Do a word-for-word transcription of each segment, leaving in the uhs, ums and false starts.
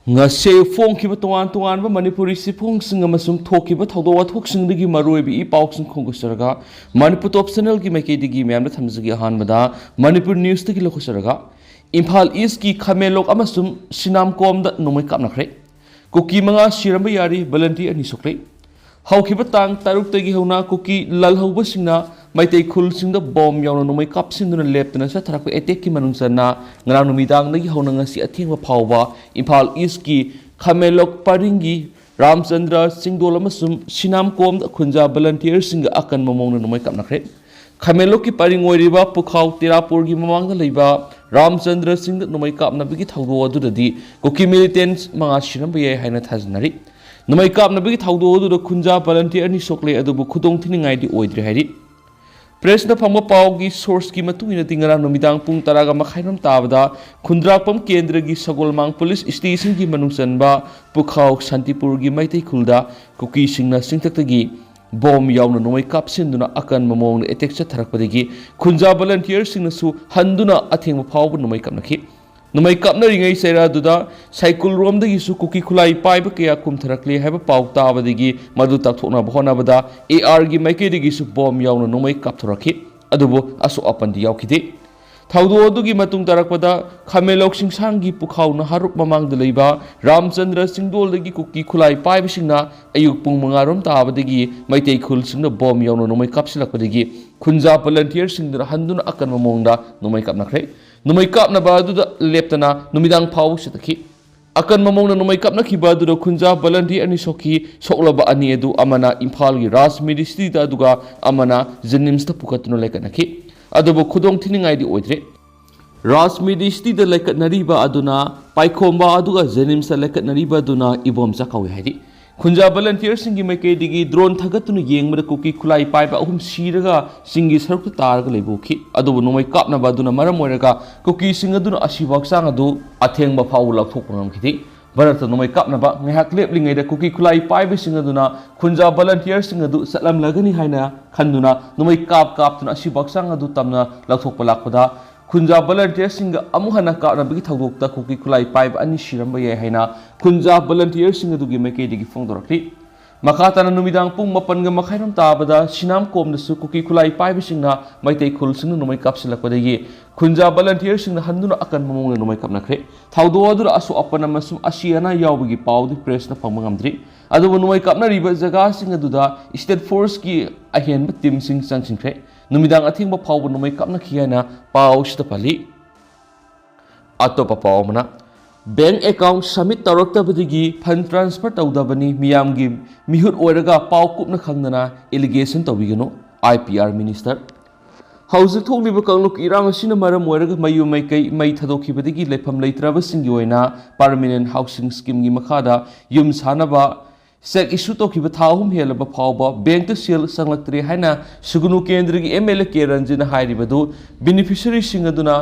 ꯉꯁꯤ ꯐꯣꯡꯈꯤꯕ ꯇꯣꯉꯥꯟ ꯇꯣꯉꯥꯟꯕ ꯃꯅꯤꯄꯨꯔꯤ ꯆꯦꯐꯣꯡꯁꯤꯡ ꯑꯃꯁꯨꯡ ꯊꯣꯛꯈꯤꯕ ꯊꯧꯗꯣꯛ ꯋꯥꯊꯣꯛꯁꯤꯡꯗꯒꯤ ꯃꯔꯨꯑꯣꯏꯕ ꯏ ꯄꯥꯎꯁꯤꯡ ꯈꯣꯝꯒꯠꯆꯔꯒ ꯃꯅꯤꯄꯨꯔ ꯇꯣꯞ ꯆꯦꯅꯦꯜꯒꯤ ꯃꯥꯏꯀꯩꯗꯒꯤ ꯃꯌꯥꯝꯗ ꯊꯝꯖꯒꯦ꯫ ꯑꯍꯥꯟꯕꯗ ꯃꯅꯤꯄꯨꯔ ꯅ꯭ꯌꯨꯁꯇꯒꯤ ꯂꯧꯈꯠꯆꯔꯒ, ꯏꯝꯐꯥꯜ ꯏꯁꯀꯤ ꯈꯥꯃꯦꯟꯂꯣꯛ ꯑꯃꯁꯨꯡ ꯁꯤꯅꯥꯝꯀꯣꯝꯗ ꯅꯣꯡꯃꯩ ꯀꯥꯞꯅꯈ꯭ꯔꯦ꯫ ꯀꯨꯀꯤ ꯃꯉꯥ ꯁꯤꯔꯝꯕ ꯌꯥꯔꯤ, ꯚꯣꯂꯟꯇꯤꯌꯔ ꯑꯅꯤ ꯁꯣꯛꯂꯦ꯫ ꯍꯧꯈꯤꯕ ꯇꯥꯡ ꯇꯔꯨꯛꯇꯒꯤ ꯍꯧꯅ ꯀꯨꯀꯤ ꯂꯥꯜꯍꯧꯕꯁꯤꯡꯅ ꯃꯩꯇꯩ ꯈꯨꯜꯁꯤꯡꯗ ꯕꯣꯝ ꯌꯥꯎꯅ ꯅꯣꯡꯃꯩ ꯀꯥꯞꯁꯤꯟꯗꯨꯅ ꯂꯦꯞꯇꯅ ꯆꯠꯊꯔꯛꯄ ꯑꯦꯇꯦꯛꯀꯤ ꯃꯅꯨꯡ ꯆꯟꯅ ꯉꯔꯥꯡ ꯅꯨꯃꯤꯗꯥꯡꯗꯒꯤ ꯍꯧꯅ ꯉꯁꯤ ꯑꯊꯦꯡꯕ ꯐꯥꯎꯕ ꯏꯝꯐꯥꯜ ꯏꯁꯀꯤ ꯈꯥꯃꯦꯟꯂꯣꯛ ꯄꯔꯤꯡꯒꯤ ꯔꯥꯝꯆꯟꯗ꯭ꯔ ꯆꯤꯡꯗꯣꯜ ꯑꯃꯁꯨꯡ ꯁꯤꯅꯥꯝꯀꯣꯝꯗ ꯈꯨꯟꯖꯥ ꯚꯣꯂꯟꯇꯤꯌꯔꯁꯤꯡꯒ ꯑꯀꯟꯕ ꯃꯑꯣꯡꯗ ꯅꯣꯡꯃꯩ ꯀꯥꯞꯅꯈ꯭ꯔꯦ꯫ ꯈꯥꯃꯦꯟꯂꯣꯛꯀꯤ ꯄꯔꯤꯡ ꯑꯣꯏꯔꯤꯕ ꯄꯨꯈꯥꯎ ꯇꯦꯔꯥꯄꯨꯔꯒꯤ ꯃꯃꯥꯡꯗ ꯂꯩꯕ ꯔꯥꯝꯆꯟꯗ꯭ꯔ ꯆꯤꯡꯗ ꯅꯣꯡꯃꯩ ꯀꯥꯞꯅꯕꯒꯤ ꯊꯧꯗꯣꯛ ꯑꯗꯨꯗꯗꯤ ꯀꯨꯀꯤ ꯃꯤꯂꯤꯇꯦꯟꯠ ꯃꯉꯥ ꯁꯤꯔꯝꯕ ꯌꯥꯏ ꯍꯥꯏꯅ ꯊꯥꯖꯅꯔꯤ꯫ ꯅꯣꯡꯃꯩ ꯀꯥꯞꯅꯕꯒꯤ ꯊꯧꯗꯣꯛ ꯑꯗꯨꯗ ꯈꯨꯟꯖꯥ ꯚꯣꯂꯟꯇꯤꯌꯔ ꯑꯅꯤ ꯁꯣꯛꯂꯦ, ꯑꯗꯨꯕꯨ ꯈꯨꯗꯣꯡ ꯊꯤꯅꯤꯡꯉꯥꯏꯗꯤ ꯑꯣꯏꯗ꯭ꯔꯦ ꯍꯥꯏꯔꯤ꯫ ꯄ꯭ꯔꯦꯁꯅ ꯐꯪꯕ ꯄꯥꯎꯒꯤ ꯁꯣꯔꯁꯀꯤ ꯃꯇꯨꯡ ꯏꯟꯅꯗꯤ, ꯉꯔꯥꯡ ꯅꯨꯃꯤꯗꯥꯡ ꯄꯨꯡ ꯇꯔꯥꯒ ꯃꯈꯥꯏꯔꯣꯝ ꯇꯥꯕꯗ ꯈꯨꯟꯗ꯭ꯔꯥꯛꯄꯝ ꯀꯦꯟꯗ꯭ꯔꯒꯤ ꯁꯒꯣꯜꯃꯥꯡ ꯄꯨꯂꯤꯁ ꯁ꯭ꯇꯦꯁꯟꯒꯤ ꯃꯅꯨꯡ ꯆꯟꯕ ꯄꯨꯈꯥꯎ ꯁꯥꯟꯇꯤꯄꯨꯔꯒꯤ ꯃꯩꯇꯩ ꯈꯨꯜꯗ ꯀꯨꯀꯤꯁꯤꯡꯅ ꯆꯤꯡꯊꯛꯇꯒꯤ ꯕꯣꯝ ꯌꯥꯎꯅ ꯅꯣꯡꯃꯩ ꯀꯥꯞꯁꯤꯟꯗꯨꯅ ꯑꯀꯟꯕ ꯃꯑꯣꯡꯗ ꯑꯦꯇꯦꯛ ꯆꯠꯊꯔꯛꯄꯗꯒꯤ ꯈꯨꯟꯖꯥ ꯚꯣꯂꯟꯇꯤꯌꯔꯁꯤꯡꯅꯁꯨ ꯍꯟꯗꯨꯅ ꯑꯊꯦꯡꯕ ꯐꯥꯎꯕ ꯅꯣꯡꯃꯩ ꯀꯥꯞꯅꯈꯤ꯫ ꯅꯣꯡꯃꯩ ꯀꯥꯞꯅꯔꯤꯉꯩ ꯆꯩꯔꯥꯗꯨꯗ ꯁꯥꯏꯀꯨꯜꯔꯣꯝꯗꯒꯤꯁꯨ ꯀꯨꯀꯤ ꯈꯨꯠꯂꯥꯏ ꯄꯥꯏꯕ ꯀꯌꯥ ꯀꯨꯝꯊꯔꯛꯂꯦ ꯍꯥꯏꯕ ꯄꯥꯎ ꯇꯥꯕꯗꯒꯤ ꯃꯗꯨ ꯇꯛꯊꯣꯛꯅꯕ ꯍꯣꯠꯅꯕꯗ ꯑꯦ ꯑꯥꯔꯒꯤ ꯃꯥꯏꯀꯩꯗꯒꯤꯁꯨ ꯕꯣꯝ ꯌꯥꯎꯅ ꯅꯣꯡꯃꯩ ꯀꯥꯞꯊꯣꯔꯛꯈꯤ꯫ ꯑꯗꯨꯕꯨ ꯑꯁꯣꯛ ꯑꯄꯟꯗꯤ ꯌꯥꯎꯈꯤꯗꯦ꯫ ꯊꯧꯗꯣꯛ ꯑꯗꯨꯒꯤ ꯃꯇꯨꯡ ꯇꯥꯔꯛꯄꯗ ꯈꯥꯃꯦꯟꯂꯣꯛ ꯁꯤꯡꯁꯥꯡꯒꯤ ꯄꯨꯈꯥꯎ ꯅꯍꯥꯔꯨꯞ ꯃꯃꯥꯡꯗ ꯂꯩꯕ ꯔꯥꯝꯆꯟꯗ꯭ꯔ ꯆꯤꯡꯗꯣꯜꯗꯒꯤ ꯀꯨꯀꯤ ꯈꯨꯠꯂꯥꯏ ꯄꯥꯏꯕꯁꯤꯡꯅ ꯑꯌꯨꯛ ꯄꯨꯡ ꯃꯉꯥꯔꯣꯝ ꯇꯥꯕꯗꯒꯤ ꯃꯩꯇꯩ ꯈꯨꯜꯁꯤꯡꯗ ꯕꯣꯝ ꯌꯥꯎꯅ ꯅꯣꯡꯃꯩ ꯀꯥꯞꯁꯤꯜꯂꯛꯄꯗꯒꯤ ꯈꯨꯟꯖꯥ ꯚꯣꯂꯟꯇꯤꯌꯔꯁꯤꯡꯗꯨꯅ ꯍꯟꯗꯨꯅ ꯑꯀꯟꯕ ꯃꯑꯣꯡꯗ ꯅꯣꯡꯃꯩ ꯀꯥꯞꯅꯈ꯭ꯔꯦ꯫ ꯅꯣꯡꯃꯩ ꯀꯥꯞꯅꯕ ꯑꯗꯨꯗ ꯂꯦꯞꯇꯅ ꯅꯨꯃꯤꯗꯥꯡ ꯐꯥꯎꯕ ꯆꯠꯊꯈꯤ꯫ ꯑꯀꯟꯕ ꯃꯑꯣꯡꯗ ꯅꯣꯡꯃꯩ ꯀꯥꯞꯅꯈꯤꯕ ꯑꯗꯨꯗ ꯈꯨꯟꯖꯥ ꯚꯣꯂꯟꯇꯤꯌꯔ ꯑꯅꯤ ꯁꯣꯛꯈꯤ꯫ ꯁꯣꯛꯂꯕ ꯑꯅꯤ ꯑꯗꯨ ꯑꯃꯅ ꯏꯝꯐꯥꯜꯒꯤ ꯔꯥꯖ ꯃꯦꯗꯤꯁꯤꯇꯤꯗ, ꯑꯗꯨꯒ ꯑꯃꯅ ꯖꯦꯅꯤꯝꯁꯇ ꯄꯨꯈꯠꯇꯨꯅ ꯂꯩꯈꯠꯅꯈꯤ꯫ ꯑꯗꯨꯕꯨ ꯈꯨꯗꯣꯡ ꯊꯤꯅꯤꯡꯉꯥꯏꯗꯤ ꯑꯣꯏꯗ꯭ꯔꯦ꯫ ꯔꯥꯖ ꯃꯦꯗꯤꯁꯤꯇꯤꯗ ꯂꯩꯈꯠꯅꯔꯤꯕ ꯑꯗꯨꯅ ꯄꯥꯏꯈꯣꯝꯕ, ꯑꯗꯨꯒ ꯖꯦꯅꯤꯝꯁꯇ ꯂꯩꯈꯠꯅꯔꯤꯕ ꯑꯗꯨꯅ ꯏꯕꯣꯝꯆꯥ ꯀꯧꯏ ꯍꯥꯏꯔꯤ꯫ ꯈꯨꯟꯖꯥ ꯚꯣꯂꯟꯇꯤꯌꯔꯁꯤꯡꯒꯤ ꯃꯥꯏꯀꯩꯗꯒꯤ ꯗ꯭ꯔꯣꯟ ꯊꯥꯒꯠꯇꯨꯅ ꯌꯦꯡꯕꯗ ꯀꯨꯀꯤ ꯈꯨꯠꯂꯥꯏ ꯄꯥꯏꯕ ꯑꯍꯨꯝ ꯁꯤꯔꯒ ꯆꯤꯡꯒꯤ ꯁꯔꯨꯛꯇ ꯇꯥꯔꯒ ꯂꯩꯕ ꯎꯈꯤ꯫ ꯑꯗꯨꯕꯨ ꯅꯣꯡꯃꯩ ꯀꯥꯞꯅꯕ ꯑꯗꯨꯅ ꯃꯔꯝ ꯑꯣꯏꯔꯒ ꯀꯨꯀꯤꯁꯤꯡ ꯑꯗꯨꯅ ꯑꯁꯤꯕ ꯍꯛꯆꯥꯡ ꯑꯗꯨ ꯑꯊꯦꯡꯕ ꯐꯥꯎꯕ ꯂꯧꯊꯣꯛꯄ ꯉꯝꯈꯤꯗꯦ꯫ ꯚꯥꯔꯠꯇ ꯅꯣꯡꯃꯩ ꯀꯥꯞꯅꯕ ꯉꯥꯏꯍꯥꯛ ꯂꯦꯞꯂꯤꯉꯩꯗ ꯀꯨꯀꯤ ꯈꯨꯠꯂꯥꯏ ꯄꯥꯏꯕꯁꯤꯡ ꯑꯗꯨꯅ ꯈꯨꯟꯖꯥ ꯚꯣꯂꯟꯇꯤꯌꯔꯁꯤꯡ ꯑꯗꯨ ꯆꯠꯂꯝꯂꯒꯅꯤ ꯍꯥꯏꯅ ꯈꯟꯗꯨꯅ ꯅꯣꯡꯃꯩ ꯀꯥꯞ ꯀꯥꯞꯇꯨꯅ ꯑꯁꯤꯕ ꯍꯛꯆꯥꯡ ꯑꯗꯨ ꯇꯝꯅ ꯂꯧꯊꯣꯛꯄ ꯂꯥꯛꯄꯗ ꯈꯨꯟꯖꯥ ꯚꯣꯂꯟꯇꯤꯌꯔꯁꯤꯡꯒ ꯑꯃꯨꯛ ꯍꯟꯅ ꯀꯥꯞꯅꯕꯒꯤ ꯊꯧꯗꯣꯛꯇ ꯀꯨꯀꯤ ꯈꯨꯠꯂꯥꯏ ꯄꯥꯏꯕ ꯑꯅꯤ ꯁꯤꯔꯝꯕ ꯌꯥꯏ ꯍꯥꯏꯅ ꯈꯨꯟꯖꯥ ꯚꯣꯂꯟꯇꯤꯌꯔꯁꯤꯡ ꯑꯗꯨꯒꯤ ꯃꯥꯏꯀꯩꯗꯒꯤ ꯐꯣꯡꯗꯣꯔꯛꯂꯤ꯫ ꯃꯈꯥ ꯇꯥꯅ ꯅꯨꯃꯤꯗꯥꯡ ꯄꯨꯡ ꯃꯥꯄꯟꯒ ꯃꯈꯥꯏꯔꯣꯝ ꯇꯥꯕꯗ ꯁꯤꯅꯥꯝ ꯀꯣꯝꯗꯁꯨ ꯀꯨꯀꯤ ꯈꯨꯠꯂꯥꯏ ꯄꯥꯏꯕꯁꯤꯡꯅ ꯃꯩꯇꯩ ꯈꯨꯜꯁꯤꯡꯅ ꯅꯣꯡꯃꯩ ꯀꯥꯞꯁꯤꯜꯂꯛꯄꯗꯒꯤ ꯈꯨꯟꯖꯥ ꯚꯣꯂꯟꯇꯤꯌꯔꯁꯤꯡꯅ ꯍꯟꯗꯨꯅ ꯑꯀꯟꯕ ꯃꯑꯣꯡꯗ ꯅꯣꯡꯃꯩ ꯀꯥꯞꯅꯈ꯭ꯔꯦ꯫ ꯊꯧꯗꯣꯛ ꯑꯗꯨꯗ ꯑꯁꯣꯛ ꯑꯄꯟ ꯑꯃꯁꯨꯡ ꯑꯁꯤ ꯑꯅꯥ ꯌꯥꯎꯕꯒꯤ ꯄꯥꯎꯗꯤ ꯄ꯭ꯔꯦꯁꯅ ꯐꯪꯕ ꯉꯝꯗ꯭ꯔꯤ꯫ ꯑꯗꯨꯕꯨ ꯅꯣꯡꯃꯩ ꯀꯥꯞꯅꯔꯤꯕ ꯖꯒꯥꯁꯤꯡ ꯑꯗꯨꯗ ꯁ꯭ꯇꯦꯠ ꯐꯣꯔꯁꯀꯤ ꯑꯍꯦꯟꯕ ꯇꯤꯝꯁꯤꯡ ꯆꯪꯁꯤꯟꯈ꯭ꯔꯦ꯫ ꯅꯨꯃꯤꯗꯥꯡ ꯑꯊꯦꯡꯕ ꯐꯥꯎꯕ ꯅꯣꯡꯃꯩ ꯀꯥꯞꯅꯈꯤ ꯍꯥꯏꯅ ꯄꯥꯎꯁꯤꯗ ꯄꯜꯂꯤ꯫ ꯑꯇꯣꯞꯄ ꯄꯥꯎ ꯑꯃꯅ, ꯕꯦꯡꯛ ꯑꯦꯀꯥꯎꯟꯠ ꯁꯕꯃꯤꯠ ꯇꯧꯔꯛꯇꯕꯗꯒꯤ ꯐꯟꯗ ꯇ꯭ꯔꯥꯟꯁꯐꯔ ꯇꯧꯗꯕꯅꯤ, ꯃꯤꯌꯥꯝꯒꯤ ꯃꯤꯍꯨꯠ ꯑꯣꯏꯔꯒ ꯄꯥꯎ ꯀꯨꯞꯅ ꯈꯪꯗꯅ ꯑꯦꯂꯤꯒꯦꯁꯟ ꯇꯧꯕꯤꯒꯅꯨ, ꯑꯥꯏ ꯄꯤ ꯑꯥꯔ ꯃꯤꯅꯤꯁꯇꯔ꯫ ꯍꯧꯖꯤꯛ ꯊꯣꯛꯂꯤꯕ ꯀꯥꯡꯂꯨꯞꯀꯤ ꯏꯔꯥꯡ ꯑꯁꯤꯅ ꯃꯔꯝ ꯑꯣꯏꯔꯒ ꯃꯌꯨꯝ ꯃꯩꯀꯩ ꯃꯩ ꯊꯥꯗꯣꯛꯈꯤꯕꯗꯒꯤ ꯂꯩꯐꯝ ꯂꯩꯇ꯭ꯔꯕꯁꯤꯡꯒꯤ ꯑꯣꯏꯅ ꯄꯔꯃꯤꯅꯦꯟꯠ ꯍꯥꯎꯁꯤꯡ ꯁ꯭ꯀꯤꯝꯒꯤ ꯃꯈꯥꯗ ꯌꯨꯝ ꯁꯥꯅꯕ ꯆꯦꯛ ꯏꯁꯨ ꯇꯧꯈꯤꯕ ꯊꯥ ꯑꯍꯨꯝ ꯍꯦꯜꯂꯕ ꯐꯥꯎꯕ ꯕꯦꯡꯛꯇ ꯁꯦꯜ ꯆꯪꯂꯛꯇ꯭ꯔꯦ ꯍꯥꯏꯅ ꯁꯨꯒꯨꯅꯨ ꯀꯦꯟꯗ꯭ꯔꯒꯤ ꯑꯦꯝ ꯑꯦꯜ ꯑꯦ ꯀꯦ ꯔꯟꯖꯟꯅ ꯍꯥꯏꯔꯤꯕꯗꯨ ꯕꯦꯅꯤꯐꯤꯁꯔꯤꯁꯤꯡ ꯑꯗꯨꯅ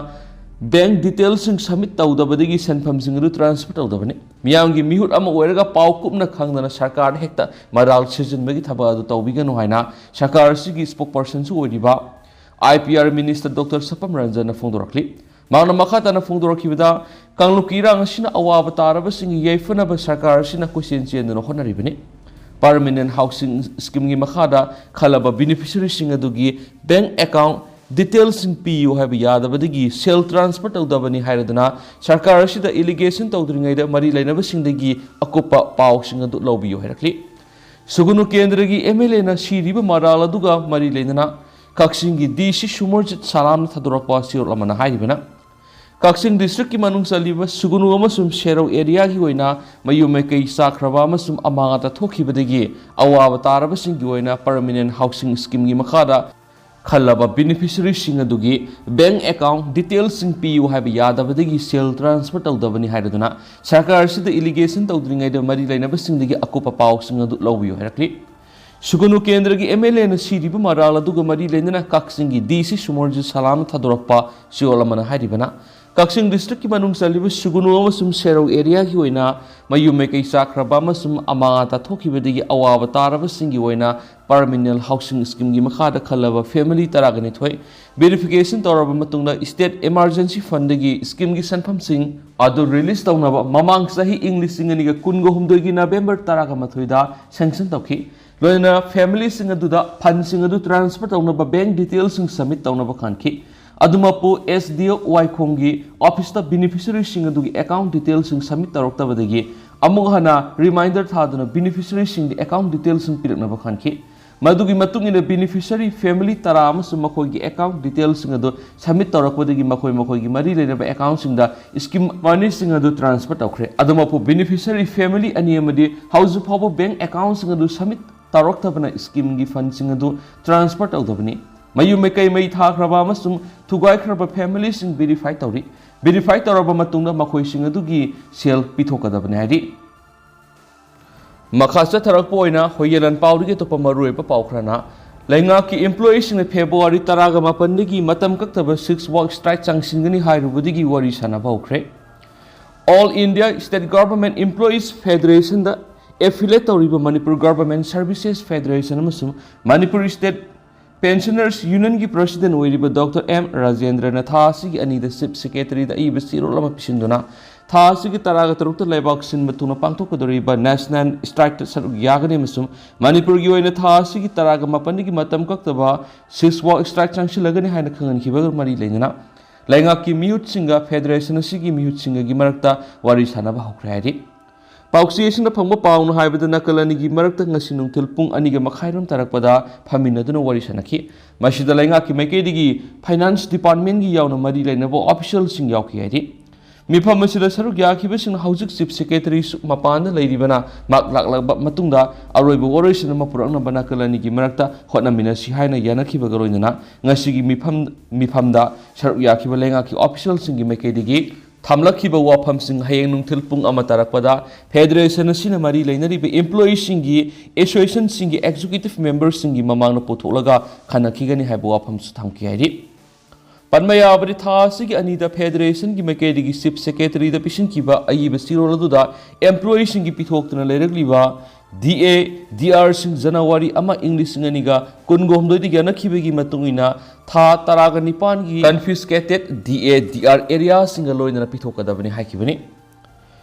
ꯕꯦꯡꯛ ꯗꯤꯇꯦꯜꯁꯤꯡ ꯁꯕꯃꯤꯠ ꯇꯧꯗꯕꯗꯒꯤ ꯁꯦꯟꯐꯝꯁꯤꯡ ꯑꯗꯨ ꯇ꯭ꯔꯥꯟꯁꯐꯔ ꯇꯧꯗꯕꯅꯤ꯫ ꯃꯤꯌꯥꯝꯒꯤ ꯃꯤꯍꯨꯠ ꯑꯃ ꯑꯣꯏꯔꯒ ꯄꯥꯎ ꯀꯨꯞꯅ ꯈꯪꯗꯅ ꯁꯔꯀꯥꯔꯗ ꯍꯦꯛꯇ ꯃꯔꯥꯜ ꯁꯤꯖꯤꯟꯕꯒꯤ ꯊꯕꯛ ꯑꯗꯨ ꯇꯧꯕꯤꯒꯅꯨ ꯍꯥꯏꯅ ꯁꯔꯀꯥꯔ ꯑꯁꯤꯒꯤ ꯁ꯭ꯄꯣꯛꯄꯔꯁꯟꯁꯨ ꯑꯣꯏꯔꯤꯕ I P R minister doctor Sapam ꯔꯟꯖꯟꯅ ꯐꯣꯡꯗꯣꯔꯛꯂꯤ꯫ ꯃꯍꯥꯛꯅ ꯃꯈꯥ ꯇꯥꯅ ꯐꯣꯡꯗꯣꯔꯛꯈꯤꯕꯗ, ꯀꯥꯡꯂꯨꯞꯀꯤ ꯏꯔꯥꯡ ꯑꯁꯤꯅ ꯑꯋꯥꯕ ꯇꯥꯔꯕꯁꯤꯡꯒꯤ ꯌꯥꯏꯐꯅꯕ ꯁꯔꯀꯥꯔ ꯑꯁꯤꯅ ꯀꯣꯏꯆꯦꯟ ꯆꯦꯟꯗꯨꯅ ꯍꯣꯠꯅꯔꯤꯕꯅꯤ꯫ ꯄꯔꯃꯤꯅꯦꯟꯠ ꯍꯥꯎꯁꯤꯡ ꯁ꯭ꯀꯤꯝꯒꯤ ꯃꯈꯥꯗ ꯈꯜꯂꯕ ꯕꯦꯅꯤꯐꯤꯁꯔꯤꯁꯤꯡ ꯑꯗꯨꯒꯤ ꯕꯦꯡꯛ ꯑꯦꯀꯥꯎꯟꯠ ꯗꯤꯇꯦꯜꯁꯤꯡ ꯄꯤꯌꯨ ꯍꯥꯏꯕ ꯌꯥꯗꯕꯗꯒꯤ ꯁꯦꯜ ꯇ꯭ꯔꯥꯟꯁꯐꯔ ꯇꯧꯗꯕꯅꯤ ꯍꯥꯏꯔꯗꯨꯅ ꯁꯔꯀꯥꯔ ꯑꯁꯤꯗ ꯑꯦꯂꯤꯒꯦꯁꯟ ꯇꯧꯗ꯭ꯔꯤꯉꯩꯗ ꯃꯔꯤ ꯂꯩꯅꯕꯁꯤꯡꯗꯒꯤ ꯑꯀꯨꯞꯄ ꯄꯥꯎꯁꯤꯡ ꯑꯗꯨ ꯂꯧꯕꯤꯌꯨ ꯍꯥꯏꯔꯛꯂꯤ꯫ ꯁꯨꯒꯨꯅꯨ ꯀꯦꯟꯗ꯭ꯔꯒꯤ ꯑꯦꯝ ꯑꯦꯜ ꯑꯦꯅ ꯁꯤꯔꯤꯕ ꯃꯔꯥꯜ ꯑꯗꯨꯒ ꯃꯔꯤ ꯂꯩꯅꯅ ꯀꯛꯆꯤꯡꯒꯤ ꯗꯤ ꯁꯤ ꯁꯨꯃꯔꯖꯤꯠ ꯁꯂꯥꯝꯅ ꯊꯥꯗꯣꯔꯛꯄ ꯆꯦꯔꯣꯜ ꯑꯃꯅ ꯍꯥꯏꯔꯤꯕꯅ, ꯀꯛꯆꯤꯡ ꯗꯤꯁꯇ꯭ꯔꯤꯛꯀꯤ ꯃꯅꯨꯡ ꯆꯜꯂꯤꯕ ꯁꯨꯒꯨꯅꯨ ꯑꯃꯁꯨꯡ ꯁꯦꯔꯧ ꯑꯦꯔꯤꯌꯥꯒꯤ ꯑꯣꯏꯅ ꯃꯌꯨꯝ ꯃꯩꯀꯩ ꯆꯥꯛꯈ꯭ꯔꯕ ꯑꯃꯁꯨꯡ ꯑꯃꯥꯡ ꯑꯇꯥ ꯊꯣꯛꯈꯤꯕꯗꯒꯤ ꯑꯋꯥꯕ ꯇꯥꯔꯕꯁꯤꯡꯒꯤ ꯑꯣꯏꯅ ꯄꯔꯃꯤꯅꯦꯟꯠ ꯍꯥꯎꯁꯤꯡ ꯁ꯭ꯀꯤꯝꯒꯤ ꯃꯈꯥꯗ ꯈꯜꯂꯕ ꯕꯦꯅꯤꯐꯤꯁꯔꯤꯁꯤꯡ ꯑꯗꯨꯒꯤ ꯕꯦꯡꯛ ꯑꯦꯀꯥꯎꯟꯠ ꯗꯤꯇꯦꯜꯁꯤꯡ ꯄꯤꯌꯨ ꯍꯥꯏꯕ ꯌꯥꯗꯕꯗꯒꯤ ꯁꯦꯜ ꯇ꯭ꯔꯥꯟꯁꯐꯔ ꯇꯧꯗꯕꯅꯤ ꯍꯥꯏꯔꯗꯨꯅ ꯁꯔꯀꯥꯔ ꯑꯁꯤꯗ ꯑꯦꯂꯤꯒꯦꯁꯟ ꯇꯧꯗ꯭ꯔꯤꯉꯩꯗ ꯃꯔꯤ ꯂꯩꯅꯕꯁꯤꯡꯗꯒꯤ ꯑꯀꯨꯞꯄ ꯄꯥꯎꯁꯤꯡ ꯑꯗꯨ ꯂꯧꯕꯤꯌꯨ ꯍꯥꯏꯔꯛꯂꯤ꯫ ꯁꯨꯒꯨꯅꯨ ꯀꯦꯟꯗ꯭ꯔꯒꯤ ꯑꯦꯝ ꯑꯦꯜ ꯑꯦꯅ ꯁꯤꯔꯤꯕ ꯃꯔꯥꯜ ꯑꯗꯨꯒ ꯃꯔꯤ ꯂꯩꯅꯅ ꯀꯛꯆꯤꯡꯒꯤ ꯗꯤ ꯁꯤ ꯁꯨꯃꯔꯖꯤꯠ ꯁꯂꯥꯝꯅ ꯊꯥꯗꯣꯔꯛꯄ ꯆꯦꯔꯣꯜ ꯑꯃꯅ ꯍꯥꯏꯔꯤꯕꯅ, ꯀꯛꯆꯤꯡ ꯗꯤꯁꯇ꯭ꯔꯤꯛꯀꯤ ꯃꯅꯨꯡ ꯆꯜꯂꯤꯕ ꯁꯨꯒꯨꯅꯨ ꯑꯃꯁꯨꯡ ꯁꯦꯔꯧ ꯑꯦꯔꯤꯌꯥꯒꯤ ꯑꯣꯏꯅ ꯃꯌꯨꯝ ꯃꯩꯀꯩ ꯆꯥꯛꯈ꯭ꯔꯕ ꯑꯃꯁꯨꯡ ꯑꯃꯥꯡ ꯑꯇꯥ ꯊꯣꯛꯈꯤꯕꯗꯒꯤ ꯑꯋꯥꯕ ꯇꯥꯔꯕꯁꯤꯡꯒꯤ ꯑꯣꯏꯅ ꯄꯔꯃꯤꯅꯦꯜ ꯍꯥꯎꯁꯤꯡ ꯁ꯭ꯀꯤꯝꯒꯤ ꯃꯈꯥꯗ ꯈꯜꯂꯕ ꯐꯦꯃꯤꯂꯤ ꯇꯔꯥꯒ ꯅꯤꯊꯣꯏ ꯚꯦꯔꯤꯐꯤꯀꯦꯁꯟ ꯇꯧꯔꯕ ꯃꯇꯨꯡꯗ ꯁ꯭ꯇꯦꯠ ꯏꯃꯥꯔꯖꯦꯟꯁꯤ ꯐꯟꯗꯒꯤ ꯁ꯭ꯀꯤꯝꯒꯤ ꯁꯦꯟꯐꯝꯁꯤꯡ ꯑꯗꯨ ꯔꯤꯂꯤꯁ ꯇꯧꯅꯕ ꯃꯃꯥꯡ ꯆꯍꯤ ꯏꯪ ꯂꯤꯁꯤꯡ ꯑꯅꯤꯒ ꯀꯨꯟꯒ ꯍꯨꯝꯗꯣꯏꯒꯤ ꯅꯕꯦꯝꯕꯔ ꯇꯔꯥꯒ ꯃꯥꯊꯣꯏꯗ ꯁꯦꯡꯁꯟ ꯇꯧꯈꯤ꯫ ꯂꯣꯏꯅꯅ ꯐꯦꯃꯤꯂꯤꯁꯤꯡ ꯑꯗꯨꯗ ꯐꯟꯁꯤꯡ ꯑꯗꯨ ꯇ꯭ꯔꯥꯟꯁꯐꯔ ꯇꯧꯅꯕ ꯕꯦꯡ ꯗꯤꯇꯦꯜꯁꯤꯡ ꯁꯕꯃꯤꯠ ꯇꯧꯅꯕ ꯈꯪꯈꯤ꯫ ꯑꯗꯨꯃꯛꯄꯨ ꯑꯦꯁ ꯗꯤ ꯑꯣ ꯋꯥꯏꯈꯣꯡꯒꯤ ꯑꯣꯐꯤꯁꯇ ꯕꯦꯅꯤꯐꯤꯁꯔꯤꯁꯤꯡ ꯑꯗꯨꯒꯤ ꯑꯦꯀꯥꯎꯟ ꯗꯤꯇꯦꯜꯁꯤꯡ ꯁꯕꯃꯤꯠ ꯇꯧꯔꯛꯇꯕꯗꯒꯤ ꯑꯃꯨꯛ ꯍꯟꯅ ꯔꯤꯃꯥꯏꯟꯗꯔ ꯊꯥꯗꯨꯅ ꯕꯦꯅꯤꯐꯤꯁꯔꯤꯁꯤꯡꯗ ꯑꯦꯀꯥꯎꯟ ꯗꯤꯇꯦꯜꯁꯤꯡ ꯄꯤꯔꯛꯅꯕ ꯈꯪꯈꯤ꯫ ꯃꯗꯨꯒꯤ ꯃꯇꯨꯡ ꯏꯟꯅ ꯕꯦꯅꯤꯐꯤꯁꯔꯤ ꯐꯦꯃꯤꯂꯤ ꯇꯔꯥ ꯑꯃꯁꯨꯡ ꯃꯈꯣꯏꯒꯤ ꯑꯦꯀꯥꯎꯟ ꯗꯤꯇꯦꯜꯁꯤꯡ ꯑꯗꯨ ꯁꯕꯃꯤꯠ ꯇꯧꯔꯛꯄꯗꯒꯤ ꯃꯈꯣꯏ ꯃꯈꯣꯏꯒꯤ ꯃꯔꯤ ꯂꯩꯅꯕ ꯑꯦꯀꯥꯎꯟꯁꯤꯡꯗ ꯁ꯭ꯀꯤꯝ ꯃꯅꯤꯁꯤꯡ ꯑꯗꯨ ꯇ꯭ꯔꯥꯟꯁꯐꯔ ꯇꯧꯈ꯭ꯔꯦ꯫ ꯑꯗꯨꯃꯛꯄꯨ ꯕꯦꯅꯤꯐꯤꯁꯔꯤ ꯐꯦꯃꯤꯂꯤ ꯑꯅꯤ ꯑꯃꯗꯤ ꯍꯧꯖꯤꯛ ꯐꯥꯎꯕ ꯕꯦꯡ ꯑꯦꯀꯥꯎꯟꯁꯤꯡ ꯑꯗꯨ ꯁꯕꯃꯤꯠ ꯇꯧꯔꯛꯇꯕꯅ ꯁ꯭ꯀꯤꯝꯒꯤ ꯐꯟꯁꯤꯡ ꯑꯗꯨ ꯇ꯭ꯔꯥꯟꯁꯐꯔ ꯇꯧꯗꯕꯅꯤ꯫ ꯃꯌꯨꯝ ꯃꯩꯀꯩ ꯃꯩ ꯊꯥꯈ꯭ꯔꯕ ꯑꯃꯁꯨꯡ ꯊꯨꯒꯥꯏꯈ꯭ꯔꯕ ꯐꯦꯃꯤꯂꯤꯁꯤꯡ ꯚꯦꯔꯤꯐꯥꯏ ꯇꯧꯔꯤ꯫ ꯚꯦꯔꯤꯐꯥꯏ ꯇꯧꯔꯕ ꯃꯇꯨꯡꯗ ꯃꯈꯣꯏꯁꯤꯡ ꯑꯗꯨꯒꯤ ꯁꯦꯜ ꯄꯤꯊꯣꯛꯀꯗꯕꯅꯤ ꯍꯥꯏꯔꯤ꯫ ꯃꯈꯥ ꯆꯠꯊꯔꯛꯄ ꯑꯣꯏꯅ ꯍꯣꯌꯦꯂꯟ ꯄꯥꯎꯗꯒꯤ ꯑꯇꯣꯞꯄ ꯃꯔꯨꯑꯣꯏꯕ ꯄꯥꯎ ꯈꯔꯅ, ꯂꯩꯉꯥꯛꯀꯤ ꯏꯝꯄ꯭ꯂꯣꯌꯤꯁꯤꯡꯅ ꯐꯦꯕ꯭ꯔꯨꯋꯥꯔꯤ ꯇꯔꯥꯒ ꯃꯥꯄꯟꯗꯒꯤ ꯃꯇꯝ ꯀꯛꯇꯕ ꯁꯤꯛꯁ ꯋꯥꯛ ꯁ꯭ꯇ꯭ꯔꯥꯏꯛ ꯆꯪꯁꯤꯟꯒꯅꯤ ꯍꯥꯏꯔꯨꯕꯗꯒꯤ ꯋꯥꯔꯤ ꯁꯥꯟꯅꯕ ꯍꯧꯈ꯭ꯔꯦ꯫ All India State Government Employees Federationꯗ ꯑꯦꯐꯤꯂꯦꯠ ꯇꯧꯔꯤꯕ ꯃꯅꯤꯄꯨꯔ ꯒꯚꯔꯟꯃꯦꯟꯠ ꯁꯔꯚꯤꯁꯦꯁ ꯐꯦꯗꯔꯦꯁꯟ ꯑꯃꯁꯨꯡ ꯃꯅꯤꯄꯨꯔ ꯁ꯭ꯇꯦꯠ ꯄꯦꯟꯁꯅꯔꯁ ꯌꯨꯅꯤꯌꯟꯒꯤ ꯄ꯭ꯔꯁꯤꯗꯦꯟꯠ ꯑꯣꯏꯔꯤꯕ ꯗꯣꯛꯇꯔ ꯑꯦꯝ ꯔꯥꯖꯦꯟꯗ꯭ꯔꯅ ꯊꯥ ꯑꯁꯤꯒꯤ ꯑꯅꯤꯗ ꯆꯤꯐ ꯁꯦꯀ꯭ꯔꯦꯇꯔꯤꯗ ꯑꯏꯕ ꯆꯦꯔꯣꯜ ꯑꯃ ꯄꯤꯁꯤꯟꯗꯨꯅ ꯊꯥ ꯑꯁꯤꯒꯤ ꯇꯔꯥꯒ ꯇꯔꯨꯛꯇ ꯂꯩꯕꯥꯛ ꯁꯤꯟꯕ ꯊꯨꯡꯅ ꯄꯥꯡꯊꯣꯛꯀꯗꯧꯔꯤꯕ ꯅꯦꯁꯅꯦꯜ ꯁ꯭ꯇ꯭ꯔꯥꯏꯛꯇ ꯁꯔꯨꯛ ꯌꯥꯒꯅꯤ ꯑꯃꯁꯨꯡ ꯃꯅꯤꯄꯨꯔꯒꯤ ꯑꯣꯏꯅ ꯊꯥ ꯑꯁꯤꯒꯤ ꯇꯔꯥꯒ ꯃꯥꯄꯟꯗꯒꯤ ꯃꯇꯝ ꯀꯛꯇꯕ ꯁꯤꯛꯁ ꯋꯥꯛ ꯁ꯭ꯇ꯭ꯔꯥꯏꯛ ꯆꯪꯁꯤꯜꯂꯒꯅꯤ ꯍꯥꯏꯅ ꯈꯪꯍꯟꯈꯤꯕꯒ ꯃꯔꯤ ꯂꯩꯅꯅ ꯂꯩꯉꯥꯛꯀꯤ ꯃꯤꯍꯨꯠꯁꯤꯡꯒ ꯐꯦꯗꯔꯦꯁꯟ ꯑꯁꯤꯒꯤ ꯃꯤꯍꯨꯠꯁꯤꯡꯒꯒꯤ ꯃꯔꯛꯇ ꯋꯥꯔꯤ ꯁꯥꯟꯅꯕ ꯍꯧꯈ꯭ꯔꯦ ꯍꯥꯏꯔꯤ꯫ ꯄꯥꯎꯆꯦ ꯑꯁꯤꯅ ꯐꯪꯕ ꯄꯥꯎꯅ ꯍꯥꯏꯕꯗ ꯅꯥꯀꯜ ꯑꯅꯤꯒꯤ ꯃꯔꯛꯇ ꯉꯁꯤ ꯅꯨꯡꯊꯤꯜ ꯄꯨꯡ ꯑꯅꯤꯒ ꯃꯈꯥꯏꯔꯣꯝ ꯇꯥꯔꯛꯄꯗ ꯐꯝꯃꯤꯟꯅꯗꯨꯅ ꯋꯥꯔꯤ ꯁꯥꯟꯅꯈꯤ꯫ ꯃꯁꯤꯗ ꯂꯩꯉꯥꯛꯀꯤ ꯃꯥꯏꯀꯩꯗꯒꯤ ꯐꯥꯏꯅꯥꯟꯁ ꯗꯤꯄꯥꯔꯠꯃꯦꯟꯠꯀꯤ ꯌꯥꯎꯅ ꯃꯔꯤ ꯂꯩꯅꯕ ꯑꯣꯐꯤꯁꯤꯌꯦꯜꯁꯤꯡ ꯌꯥꯎꯈꯤ ꯍꯥꯏꯔꯤ꯫ ꯃꯤꯐꯝ ꯑꯁꯤꯗ ꯁꯔꯨꯛ ꯌꯥꯈꯤꯕꯁꯤꯡꯅ ꯍꯧꯖꯤꯛ ꯆꯤꯐ ꯁꯦꯀ꯭ꯔꯦꯇꯔꯤꯁꯨ ꯃꯄꯥꯟꯗ ꯂꯩꯔꯤꯕꯅ ꯃꯍꯥꯛ ꯂꯥꯛꯂꯕ ꯃꯇꯨꯡꯗ ꯑꯔꯣꯏꯕ ꯋꯥꯔꯣꯏꯁꯤꯟ ꯑꯃ ꯄꯨꯔꯛꯅꯕ ꯅꯥꯀꯜ ꯑꯅꯤꯒꯤ ꯃꯔꯛꯇ ꯍꯣꯠꯅꯃꯤꯟꯅꯁꯤ ꯍꯥꯏꯅ ꯌꯥꯅꯈꯤꯕꯒ ꯂꯣꯏꯅꯅ ꯉꯁꯤꯒꯤ ꯃꯤꯐꯝ, ꯃꯤꯐꯝꯗ ꯁꯔꯨꯛ ꯌꯥꯈꯤꯕ ꯂꯩꯉꯥꯛꯀꯤ ꯑꯣꯐꯤꯁꯤꯌꯦꯜꯁꯤꯡꯒꯤ ꯃꯥꯏꯀꯩꯗꯒꯤ ꯊꯝꯂꯛꯈꯤꯕ ꯋꯥꯐꯝꯁꯤꯡ ꯍꯌꯦꯡ ꯅꯨꯡꯊꯤꯜ ꯄꯨꯡ ꯑꯃ ꯇꯥꯔꯛꯄꯗ ꯐꯦꯗꯔꯦꯁꯟ ꯑꯁꯤꯅ ꯃꯔꯤ ꯂꯩꯅꯔꯤꯕ ꯏꯝꯄ꯭ꯂꯣꯌꯤꯁꯤꯡꯒꯤ ꯑꯦꯁꯣꯁꯤꯌꯦꯁꯟꯁꯤꯡꯒꯤ ꯑꯦꯛꯖꯤꯀ꯭ꯌꯨꯇꯤꯚ ꯃꯦꯝꯕꯔꯁꯤꯡꯒꯤ ꯃꯃꯥꯡꯗ ꯄꯨꯊꯣꯛꯂꯒ ꯈꯟꯅꯈꯤꯒꯅꯤ ꯍꯥꯏꯕ ꯋꯥꯐꯝꯁꯨ ꯊꯝꯈꯤ ꯍꯥꯏꯔꯤ꯫ ꯄꯟꯕ ꯌꯥꯕꯗꯤ, ꯊꯥ ꯑꯁꯤꯒꯤ ꯑꯅꯤꯗ ꯐꯦꯗꯔꯦꯁꯟꯒꯤ ꯃꯥꯏꯀꯩꯗꯒꯤ ꯆꯤꯐ ꯁꯦꯀ꯭ꯔꯦꯇꯔꯤꯗ ꯄꯤꯁꯤꯟꯈꯤꯕ ꯑꯏꯕ ꯆꯦꯔꯣꯜ ꯑꯗꯨꯗ ꯑꯦꯝꯄ꯭ꯂꯣꯌꯤꯁꯤꯡꯒꯤ ꯄꯤꯊꯣꯛꯇꯨꯅ ꯂꯩꯔꯛꯂꯤꯕ ꯗꯤ ꯑꯦ ꯗꯤ ꯑꯥꯔꯁꯤꯡ ꯖꯅꯋꯥꯔꯤ ꯑꯃ, ꯏꯪ ꯂꯤꯁꯤꯡ ꯑꯅꯤꯒ ꯀꯨꯟꯒ ꯍꯨꯝꯗꯣꯏꯗꯒꯤ ꯌꯥꯅꯈꯤꯕꯒꯤ ꯃꯇꯨꯡ ꯏꯟꯅ ꯊꯥ ꯇꯔꯥꯒ ꯅꯤꯄꯥꯟꯒꯤ ꯀꯟꯐꯤꯁꯀꯦꯇꯦꯠ ꯗꯤ ꯑꯦ ꯗꯤ ꯑꯥꯔ ꯑꯦꯔꯤꯌꯥꯁꯤꯡꯒ ꯂꯣꯏꯅꯅ ꯄꯤꯊꯣꯛꯀꯗꯕꯅꯤ ꯍꯥꯏꯈꯤꯕꯅꯤ꯫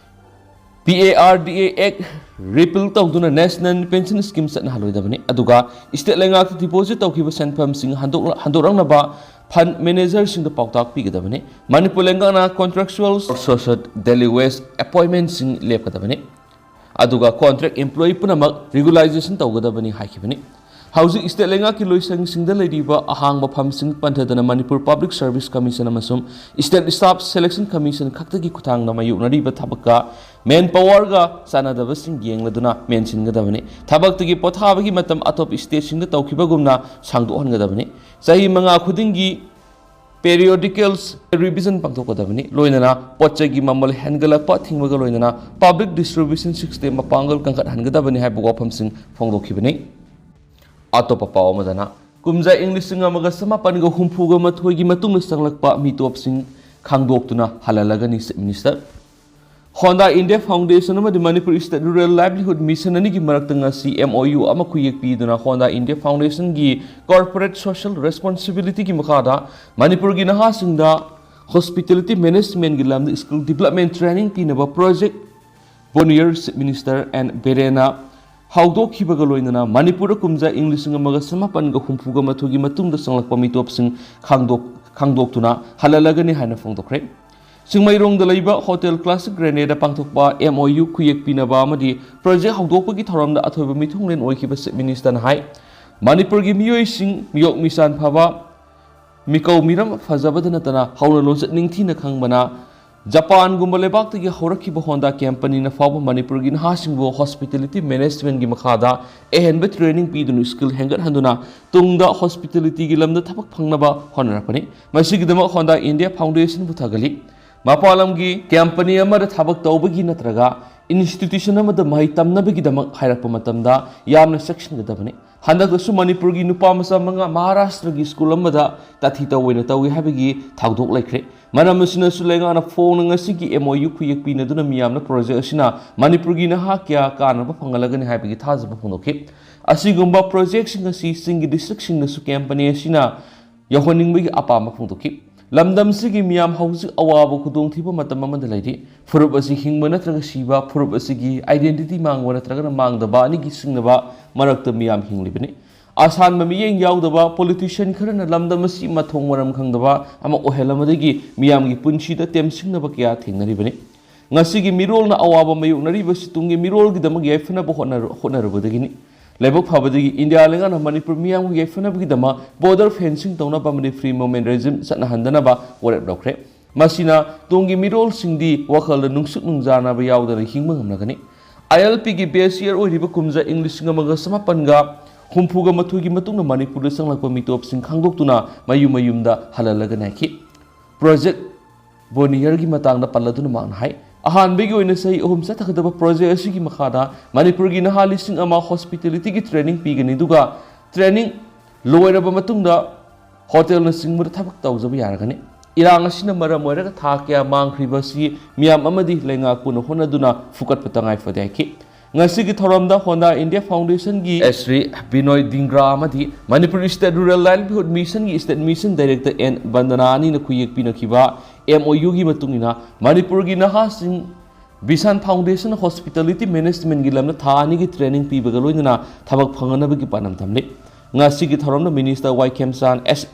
ꯄꯤ ꯑꯦ ꯑꯥꯔ ꯗꯤ ꯑꯦ ꯑꯦꯛ ꯔꯤꯄꯤꯜ ꯇꯧꯗꯨꯅ ꯅꯦꯁꯅꯦꯜ ꯄꯦꯟꯁꯟ ꯁ꯭ꯀꯤꯝ ꯆꯠꯅꯍꯜꯂꯣꯏꯗꯕꯅꯤ꯫ ꯑꯗꯨꯒ ꯁ꯭ꯇꯦꯠ ꯂꯩꯉꯥꯛꯇ ꯗꯤꯄꯣꯖꯤꯠ ꯇꯧꯈꯤꯕ ꯁꯦꯟꯐꯝꯁꯤꯡ ꯍꯟꯗꯣꯛꯂ-, ꯍꯟꯗꯣꯔꯛꯅꯕ ꯐꯟ ꯃꯦꯅꯦꯖꯔꯁꯤꯡꯗ ꯄꯥꯎꯇꯥꯛ ꯄꯤꯒꯗꯕꯅꯤ꯫ ꯃꯅꯤꯄꯨꯔ ꯂꯩꯉꯥꯛꯅ ꯀꯣꯟꯇ꯭ꯔꯦꯛꯆꯨꯑꯦꯜ ꯑꯥꯎꯠꯁꯣꯔꯁ ꯗꯦꯂꯤ ꯋꯦꯖ ꯑꯦꯄꯣꯏꯟꯃꯦꯟꯁꯤꯡ ꯂꯦꯞꯀꯗꯕꯅꯤ꯫ ꯑꯗꯨꯒ ꯀꯣꯟꯇ꯭ꯔꯦꯛ ꯑꯦꯝꯄ꯭ꯂꯣꯌꯤ ꯄꯨꯝꯅꯃꯛ ꯔꯤꯒꯨꯂꯥꯏꯖꯦꯁꯟ ꯇꯧꯒꯗꯕꯅꯤ ꯍꯥꯏꯈꯤꯕꯅꯤ꯫ ꯍꯧꯖꯤꯛ ꯁ꯭ꯇꯦꯠ ꯂꯩꯉꯥꯛꯀꯤ ꯂꯣꯏꯁꯪꯁꯤꯡꯗ ꯂꯩꯔꯤꯕ ꯑꯍꯥꯡꯕ ꯐꯝꯁꯤꯡ ꯄꯟꯊꯗꯅ ꯃꯅꯤꯄꯨꯔ ꯄꯕ꯭ꯂꯤꯛ ꯁꯔꯚꯤꯁ ꯀꯃꯤꯁꯟ ꯑꯃꯁꯨꯡ ꯁ꯭ꯇꯦꯠ ꯁ꯭ꯇꯥꯐ ꯁꯦꯂꯦꯛꯁꯟ ꯀꯃꯤꯁꯟ ꯈꯛꯇꯒꯤ ꯈꯨꯠꯊꯥꯡꯗ ꯃꯥꯌꯣꯛꯅꯔꯤꯕ ꯊꯕꯛꯀ ꯃꯦꯟ ꯄꯥꯋꯔꯒ ꯆꯥꯟꯅꯗꯕꯁꯤꯡ ꯌꯦꯡꯂꯗꯨꯅ ꯃꯦꯟꯁꯤꯟꯒꯗꯕꯅꯤ꯫ ꯊꯕꯛꯇꯒꯤ ꯄꯣꯊꯥꯕꯒꯤ ꯃꯇꯝ ꯑꯇꯣꯞꯄ ꯁ꯭ꯇꯦꯠꯁꯤꯡꯗ ꯇꯧꯈꯤꯕꯒꯨꯝꯅ ꯁꯥꯡꯗꯣꯛꯍꯟꯒꯗꯕꯅꯤ꯫ ꯆꯍꯤ ꯃꯉꯥ ꯈꯨꯗꯤꯡꯒꯤ ꯄꯦꯔꯤꯌꯣꯗꯤꯀꯦꯜꯁ ꯔꯤꯚꯤꯖꯟ ꯄꯥꯡꯊꯣꯛꯀꯗꯕꯅꯤ꯫ ꯂꯣꯏꯅꯅ ꯄꯣꯠ ꯆꯩꯒꯤ ꯃꯃꯜ ꯍꯦꯟꯒꯠꯂꯛꯄ ꯊꯤꯡꯕꯒ ꯂꯣꯏꯅꯅ ꯄꯕ꯭ꯂꯤꯛ ꯗꯤꯁꯇ꯭ꯔꯤꯕ꯭ꯌꯨꯁꯟ ꯁꯤꯁꯇꯦꯝ ꯃꯄꯥꯡꯒꯜ ꯀꯟꯈꯠꯍꯟꯒꯗꯕꯅꯤ ꯍꯥꯏꯕ ꯋꯥꯐꯝꯁꯤꯡ ꯐꯣꯡꯗꯣꯛꯈꯤꯕꯅꯤ꯫ ꯑꯇꯣꯞꯄ ꯄꯥꯎ ꯑꯃꯗꯅ, ꯀꯨꯝꯖꯥ ꯏꯪ ꯂꯤꯁꯤꯡ ꯑꯃꯒ ꯆꯃꯥꯄꯟꯒ ꯍꯨꯝꯐꯨꯒ ꯃꯥꯊꯣꯏꯒꯤ ꯃꯇꯨꯡꯗ ꯆꯪꯂꯛꯄ ꯃꯤꯇꯣꯞꯁꯤꯡ ꯈꯪꯗꯣꯛꯇꯨꯅ ꯍꯜꯍꯜꯂꯒꯅꯤ chief minister. Honda India foundation ꯑꯃꯗꯤ Manipur state rural livelihood mission ꯑꯅꯤꯒꯤ ꯃꯔꯛꯇ ꯉꯁꯤ ꯑꯦꯝ ꯑꯣ ꯌꯨ ꯑꯃ ꯈꯨꯌꯦꯛ ꯄꯤꯗꯨꯅ ꯍꯣꯟꯗꯥ ꯏꯟꯗꯤꯌꯥ ꯐꯥꯎꯟꯗꯦꯁꯟꯒꯤ ꯀꯣꯔꯄꯣꯔꯦꯠ ꯁꯣꯁꯤꯌꯦꯜ ꯔꯦꯁꯄꯣꯟꯁꯤꯕꯤꯂꯤꯇꯤꯒꯤ ꯃꯈꯥꯗ ꯃꯅꯤꯄꯨꯔꯒꯤ ꯅꯍꯥꯁꯤꯡꯗ ꯍꯣꯁꯄꯤꯇꯦꯂꯤꯇꯤ ꯃꯦꯅꯦꯖꯃꯦꯟꯒꯤ ꯂꯝꯗ ꯁ꯭ꯀꯤꯜ ꯗꯤꯕꯦꯂꯞꯃꯦꯟ ꯇ꯭ꯔꯦꯅꯤꯡ ꯄꯤꯅꯕ ꯄ꯭ꯔꯣꯖꯦꯛ ꯕꯣꯅꯤꯌꯔ ꯆꯤꯐ ꯃꯤꯅꯤꯁꯇꯔ ꯑꯦꯟ ꯕꯤꯔꯦꯟꯅ ꯍꯧꯗꯣꯛꯈꯤꯕꯒ ꯂꯣꯏꯅꯅ ꯃꯅꯤꯄꯨꯔꯗ ꯀꯨꯝꯖꯥ ꯏꯪ ꯂꯤꯁꯤꯡ ꯑꯃꯒ ꯆꯃꯥꯄꯟꯒ ꯍꯨꯝꯐꯨꯒ ꯃꯥꯊꯣꯏꯒꯤ ꯃꯇꯨꯡꯗ ꯆꯪꯂꯛꯄ ꯃꯤꯇꯣꯞꯁꯤꯡ ꯈꯥꯡꯗꯣꯛ-, ꯈꯪꯗꯣꯛꯇꯨꯅ ꯍꯜꯍꯜꯂꯒꯅꯤ ꯍꯥꯏꯅ ꯐꯣꯡꯗꯣꯛꯈ꯭ꯔꯦ꯫ ꯆꯤꯡꯃꯩꯔꯣꯡꯗ ꯂꯩꯕ ꯍꯣꯇꯦꯜ ꯀ꯭ꯂꯥꯁꯤꯛ ꯒ꯭ꯔꯦꯅꯦꯗꯥ ꯄꯥꯡꯊꯣꯛꯄ ꯑꯦꯝ ꯑꯣ ꯌꯨ ꯈꯨꯌꯦꯛ ꯄꯤꯅꯕ ꯑꯃꯗꯤ ꯄ꯭ꯔꯣꯖꯦꯛ ꯍꯧꯗꯣꯛꯄꯒꯤ ꯊꯧꯔꯝꯗ ꯑꯊꯣꯏꯕ ꯃꯤꯊꯨꯡꯂꯦꯟ ꯑꯣꯏꯈꯤꯕ ꯆꯤꯐ ꯃꯤꯅꯤꯁꯇꯔꯅ ꯍꯥꯏ, ꯃꯅꯤꯄꯨꯔꯒꯤ ꯃꯤꯑꯣꯏꯁꯤꯡ ꯃꯤꯑꯣꯛ ꯃꯤꯆꯥꯟ ꯐꯕ, ꯃꯤꯀꯧ ꯃꯤꯔꯝ ꯐꯖꯕꯗ ꯅꯠꯇꯅ ꯍꯧꯅ ꯂꯣꯟꯆꯠ ꯅꯤꯡꯊꯤꯅ ꯈꯪꯕꯅ ꯖꯄꯥꯟꯒꯨꯝꯕ ꯂꯩꯕꯥꯛꯇꯒꯤ ꯍꯧꯔꯛꯈꯤꯕ ꯍꯣꯟꯗꯥ ꯀꯝꯄꯅꯤꯅ ꯐꯥꯎꯕ ꯃꯅꯤꯄꯨꯔꯒꯤ ꯅꯍꯥꯁꯤꯡꯕꯨ ꯍꯣꯁꯄꯤꯇꯦꯂꯤꯇꯤ ꯃꯦꯅꯦꯖꯃꯦꯟꯒꯤ ꯃꯈꯥꯗ ꯑꯍꯦꯟꯕ ꯇ꯭ꯔꯦꯅꯤꯡ ꯄꯤꯗꯨꯅ ꯁ꯭ꯀꯤꯜ ꯍꯦꯟꯒꯠꯍꯟꯗꯨꯅ ꯇꯨꯡꯗ ꯍꯣꯁꯄꯤꯇꯦꯂꯤꯇꯤꯒꯤ ꯂꯝꯗ ꯊꯕꯛ ꯐꯪꯅꯕ ꯍꯣꯠꯅꯔꯛꯄꯅꯤ꯫ ꯃꯁꯤꯒꯤꯗꯃꯛ ꯍꯣꯟꯗꯥ ꯏꯟꯗꯤꯌꯥ ꯐꯥꯎꯟꯗꯦꯁꯟꯕꯨ ꯊꯥꯒꯠꯂꯤ꯫ ꯃꯄꯥꯟ ꯂꯝꯒꯤ ꯀꯝꯄꯅꯤ ꯑꯃꯗ ꯊꯕꯛ ꯇꯧꯕꯒꯤ ꯅꯠꯇ꯭ꯔꯒ ꯏꯟꯁꯇꯤꯇ꯭ꯌꯨꯁꯟ ꯑꯃꯗ ꯃꯍꯩ ꯇꯝꯅꯕꯒꯤꯗꯃꯛ ꯍꯥꯏꯔꯛꯄ ꯃꯇꯝꯗ ꯌꯥꯝꯅ ꯆꯦꯛꯁꯤꯟꯒꯗꯕꯅꯤ꯫ ꯍꯟꯗꯛꯇꯁꯨ ꯃꯅꯤꯄꯨꯔꯒꯤ ꯅꯨꯄꯥ ꯃꯆꯥ ꯃꯉꯥ ꯃꯍꯥꯔꯥꯁꯇ꯭ꯔꯒꯤ ꯁ꯭ꯀꯨꯜ ꯑꯃꯗ ꯇꯥꯊꯤ ꯇꯧ ꯑꯣꯏꯅ ꯇꯧꯏ ꯍꯥꯏꯕꯒꯤ ꯊꯧꯗꯣꯛ ꯂꯩꯈ꯭ꯔꯦ꯫ ꯃꯔꯝ ꯑꯁꯤꯅꯁꯨ ꯂꯩꯉꯥꯛꯅ ꯐꯣꯡꯅ ꯉꯁꯤꯒꯤ M O U ꯈꯨꯌꯦꯛ ꯄꯤꯅꯗꯨꯅ ꯃꯤꯌꯥꯝꯅ ꯄ꯭ꯔꯣꯖꯦꯛ ꯑꯁꯤꯅ ꯃꯅꯤꯄꯨꯔꯒꯤ ꯅꯍꯥ ꯀꯌꯥ ꯀꯥꯟꯅꯕ ꯐꯪꯍꯜꯂꯒꯅꯤ ꯍꯥꯏꯕꯒꯤ ꯊꯥꯖꯕ ꯐꯣꯡꯗꯣꯛꯈꯤ꯫ ꯑꯁꯤꯒꯨꯝꯕ ꯄ꯭ꯔꯣꯖꯦꯛꯁꯤꯡ ꯑꯁꯤ ꯆꯤꯡꯒꯤ ꯗꯤꯁꯇ꯭ꯔꯤꯛꯁꯤꯡꯗꯁꯨ ꯀꯝꯄꯅꯤ ꯑꯁꯤꯅ ꯌꯧꯍꯟꯅꯤꯡꯕꯒꯤ ꯑꯄꯥꯝꯕ ꯐꯣꯡꯗꯣꯛꯈꯤ꯫ ꯂꯝꯗꯝꯁꯤꯒꯤ ꯃꯤꯌꯥꯝ ꯍꯧꯖꯤꯛ ꯑꯋꯥꯕ ꯈꯨꯗꯣꯡꯊꯤꯕ ꯃꯇꯝ ꯑꯃꯗ ꯂꯩꯔꯤ꯫ ꯐꯨꯔꯨꯞ ꯑꯁꯤ ꯍꯤꯡꯕ ꯅꯠꯇ꯭ꯔꯒ ꯁꯤꯕ, ꯐꯨꯔꯨꯞ ꯑꯁꯤꯒꯤ identity ꯃꯥꯡꯕ ꯅꯠꯇ꯭ꯔꯒꯅ ꯃꯥꯡꯗꯕ ꯑꯅꯤꯒꯤ ꯁꯤꯡꯅꯕ ꯃꯔꯛꯇ ꯃꯤꯌꯥꯝ ꯍꯤꯡꯂꯤꯕꯅꯤ꯫ ꯑꯁꯥꯟꯕ ꯃꯤꯠꯌꯦꯡ ꯌꯥꯎꯗꯕ politician ꯈꯔꯅ ꯂꯝꯗꯝ ꯑꯁꯤ ꯃꯊꯣꯡ ꯃꯔꯝ ꯈꯪꯗꯕ ꯑꯃ ꯑꯣꯏꯍꯜꯂꯝꯕꯗꯒꯤ ꯃꯤꯌꯥꯝꯒꯤ ꯄꯨꯟꯁꯤꯗ ꯇꯦꯝꯁꯤꯡꯅꯕ ꯀꯌꯥ ꯊꯦꯡꯅꯔꯤꯕꯅꯤ꯫ ꯉꯁꯤꯒꯤ ꯃꯤꯔꯣꯜꯅ ꯑꯋꯥꯕ ꯃꯥꯌꯣꯛꯅꯔꯤꯕꯁꯤ ꯇꯨꯡꯒꯤ ꯃꯤꯔꯣꯜꯒꯤꯗꯃꯛ ꯌꯥꯏꯐꯅꯕ ꯍꯣꯠꯅꯔ-, ꯍꯣꯠꯅꯔꯨꯕꯗꯒꯤꯅꯤ꯫ ꯂꯥꯏꯕꯛ ꯐꯕꯗꯒꯤ ꯏꯟꯗꯤꯌꯥ ꯂꯩꯉꯥꯛꯅ ꯃꯅꯤꯄꯨꯔ ꯃꯤꯌꯥꯝꯒꯤ ꯌꯥꯏꯐꯅꯕꯒꯤꯗꯃꯛ border fencing ꯇꯧꯅꯕ ꯑꯃꯗꯤ free movement regime ꯆꯠꯅꯍꯟꯗꯅꯕ ꯋꯥꯔꯦꯞ ꯂꯧꯈ꯭ꯔꯦ꯫ ꯃꯁꯤꯅ ꯇꯨꯡꯒꯤ ꯃꯤꯔꯣꯜꯁꯤꯡꯗꯤ ꯋꯥꯈꯜꯗ ꯅꯨꯡꯁꯨꯛ ꯅꯨꯡꯖꯥꯅꯕ ꯌꯥꯎꯗꯅ ꯍꯤꯡꯕ ꯉꯝꯂꯒꯅꯤ꯫ I L P ꯒꯤ best year ꯑꯣꯏꯔꯤꯕ ꯀꯨꯝꯖꯥ ꯏꯪ ꯂꯤꯁꯤꯡ ꯑꯃꯒ ꯆꯃꯥꯄꯟꯒ ꯍꯨꯝꯐꯨꯒ ꯃꯥꯊꯣꯏꯒꯤ ꯃꯇꯨꯡꯗ ꯃꯅꯤꯄꯨꯔꯗ ꯆꯪꯂꯛꯄ ꯃꯤꯇꯣꯞꯁꯤꯡ ꯈꯪꯗꯣꯛꯇꯨꯅ ꯃꯌꯨꯝ ꯃꯌꯨꯝꯗ ꯍꯜꯍꯜꯂꯒ ꯅꯥꯏꯈꯤ꯫ Project ꯕꯣꯅꯤꯌꯔꯒꯤ ꯃꯇꯥꯡꯗ ꯄꯜꯂꯗꯨꯅ ꯃꯍꯥꯛꯅ ꯍꯥꯏ, ꯑꯍꯥꯟꯕꯒꯤ ꯑꯣꯏꯅ ꯆꯍꯤ ꯑꯍꯨꯝ ꯆꯠꯊꯒꯗꯕ project ꯑꯁꯤꯒꯤ ꯃꯈꯥꯗ ꯃꯅꯤꯄꯨꯔꯒꯤ ꯅꯍꯥ ꯂꯤꯁꯤꯡ ꯑꯃ hospitalityꯒꯤ training ꯄꯤꯒꯅꯤ, ꯑꯗꯨꯒ training ꯂꯣꯏꯔꯕ ꯃꯇꯨꯡꯗ hotelꯅꯆꯤꯡꯕꯗ ꯊꯕꯛ ꯇꯧꯖꯕ ꯌꯥꯔꯒꯅꯤ꯫ ꯏꯔꯥꯡ ꯑꯁꯤꯅ ꯃꯔꯝ ꯑꯣꯏꯔꯒ ꯊꯥ ꯀꯌꯥ ꯃꯥꯡꯈ꯭ꯔꯤꯕ ꯑꯁꯤ ꯃꯤꯌꯥꯝ ꯑꯃꯗꯤ ꯂꯩꯉꯥꯛ ꯄꯨꯟꯅ ꯍꯣꯠꯅꯗꯨꯅ ꯐꯨꯀꯠꯄ ꯇꯉꯥꯏ ꯐꯗꯦ ꯍꯥꯏꯈꯤ꯫ ꯉꯁꯤꯒꯤ ꯊꯧꯔꯝꯗ Honda India Foundationꯒꯤ ꯁ꯭ꯔꯤ ꯕꯤꯅꯣꯏ ꯗꯤꯡꯒ꯭ꯔꯥ ꯑꯃꯗꯤ Manipur State Rural Livelihood Missionꯒꯤ State Mission Director N ꯕꯟꯗꯅꯥ ꯑꯅꯤꯅ ꯈꯨꯌꯦꯛ ꯄꯤꯅꯈꯤꯕ M O Uꯒꯤ ꯃꯇꯨꯡ ꯏꯟꯅ ꯃꯅꯤꯄꯨꯔꯒꯤ ꯅꯍꯥꯁꯤꯡ Bishan Foundation Hospitality Managementꯒꯤ ꯂꯝꯗ ꯊꯥ ꯑꯅꯤꯒꯤ training ꯄꯤꯕꯒ ꯂꯣꯏꯅꯅ ꯊꯕꯛ ꯐꯪꯍꯟꯅꯕꯒꯤ ꯄꯥꯟꯗꯝ ꯊꯝꯂꯤ꯫ ꯉꯁꯤꯒꯤ ꯊꯧꯔꯝꯗ Minister ꯋꯥꯏ ꯈꯦꯝꯆꯥꯟ, ꯑꯦꯁ-,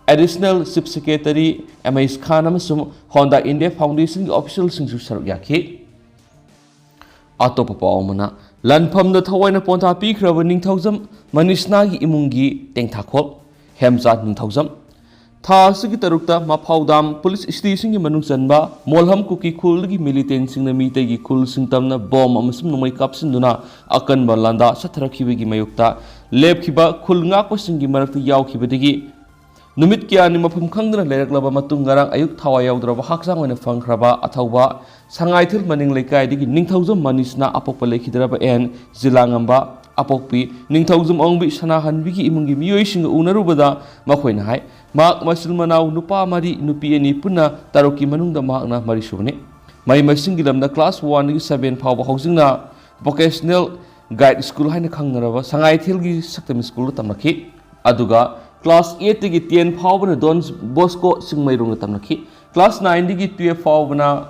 Additional Chief Secretary M H ꯈꯥꯟ ꯑꯃꯁꯨꯡ Honda India Foundationꯒꯤ officialꯁꯤꯡꯁꯨ ꯁꯔꯨꯛ ꯌꯥꯈꯤ꯫ ꯑꯇꯣꯞꯄ ꯄꯥꯎ ꯑꯃꯅ, ꯂꯥꯟꯐꯝꯗ ꯊꯋꯥꯏꯅ ꯄꯣꯟꯊꯥ ꯄꯤꯈ꯭ꯔꯕ ꯅꯤꯡꯊꯧꯖꯝ ꯃꯅꯤꯁꯅꯥꯒꯤ ꯏꯃꯨꯡꯒꯤ ꯇꯦꯡꯊꯥꯈꯣꯜ꯫ ꯍꯦꯝꯆꯥꯟ ꯅꯤꯡꯊꯧꯖꯝ꯫ ꯊꯥ ꯑꯁꯤꯒꯤ ꯇꯔꯨꯛꯇ ꯃꯐꯥꯎ ꯗꯥꯝ police stationꯒꯤ ꯃꯅꯨꯡ ꯆꯟꯕ ꯃꯣꯜꯍꯝ ꯀꯨꯀꯤ ꯈꯨꯜꯒꯤ militantꯁꯤꯡꯅ ꯃꯤꯇꯩꯒꯤ ꯈꯨꯜꯁꯤꯡ ꯇꯝꯅ bomb ꯑꯃꯁꯨꯡ ꯅꯣꯡꯃꯩ ꯀꯥꯞꯁꯤꯟꯗꯨꯅ ꯑꯀꯟꯕ ꯂꯥꯟꯗꯥ ꯆꯠꯊꯔꯛꯈꯤꯕꯒꯤ ꯃꯥꯌꯣꯛꯇ ꯂꯦꯞꯈꯤꯕ ꯈꯨꯜ ꯉꯥꯛꯄꯁꯤꯡꯒꯤ ꯃꯔꯛꯇ ꯌꯥꯎꯈꯤꯕꯗꯒꯤ ꯅꯨꯃꯤꯠ ꯀꯌꯥꯅꯤ ꯃꯐꯝ ꯈꯪꯗꯅ ꯂꯩꯔꯛꯂꯕ ꯃꯇꯨꯡ ꯉꯔꯥꯡ ꯑꯌꯨꯛ ꯊꯋꯥꯏ ꯌꯥꯎꯗ꯭ꯔꯕ ꯍꯛꯆꯥꯡ ꯑꯣꯏꯅ ꯐꯪꯈ꯭ꯔꯕ ꯑꯊꯧꯕ ꯁꯉꯥꯏꯊꯤꯜ ꯃꯅꯤꯡ ꯂꯩꯀꯥꯏꯗꯒꯤ ꯅꯤꯡꯊꯧꯖꯝ ꯃꯅꯤꯁꯅꯥ ꯑꯄꯣꯛꯄ ꯂꯩꯈꯤꯗ꯭ꯔꯕ ꯑꯦꯟ ꯖꯤꯂꯥꯉꯝꯕ ꯑꯄꯣꯛꯄꯤ ꯅꯤꯡꯊꯧꯖꯝ ꯑꯋꯥꯡꯕꯤ ꯁꯅꯥꯍꯟꯕꯤꯒꯤ ꯏꯃꯨꯡꯒꯤ ꯃꯤꯑꯣꯏꯁꯤꯡꯒ ꯎꯅꯔꯨꯕꯗ ꯃꯈꯣꯏꯅ ꯍꯥꯏ, ꯃꯍꯥꯛ ꯃꯆꯤꯜ ꯃꯅꯥꯎ ꯅꯨꯄꯥ ꯃꯔꯤ, ꯅꯨꯄꯤ ꯑꯅꯤ ꯄꯨꯟꯅ ꯇꯔꯨꯛꯀꯤ ꯃꯅꯨꯡꯗ ꯃꯍꯥꯛꯅ ꯃꯔꯤꯁꯨꯕꯅꯤ꯫ ꯃꯍꯩ ꯃꯁꯤꯡꯒꯤ ꯂꯝꯗ class one ꯗꯒꯤ seven ꯐꯥꯎꯕ ꯍꯧꯖꯤꯛꯅ Vocational Guide School ꯍꯥꯏꯅ ꯈꯪꯅꯔꯕ ꯁꯉꯥꯏꯊꯦꯜꯒꯤ ꯁꯛꯇꯝ ꯁ꯭ꯀꯨꯜꯗ ꯇꯝꯂꯛꯈꯤ꯫ ꯑꯗꯨꯒ class eight ꯇꯒꯤ ten ꯐꯥꯎꯕꯅ Don Bosco ꯆꯤꯡꯃꯩꯔꯣꯡꯗ ꯇꯝꯂꯛꯈꯤ꯫ Class nine ꯗꯒꯤ twelve ꯐꯥꯎꯕꯅ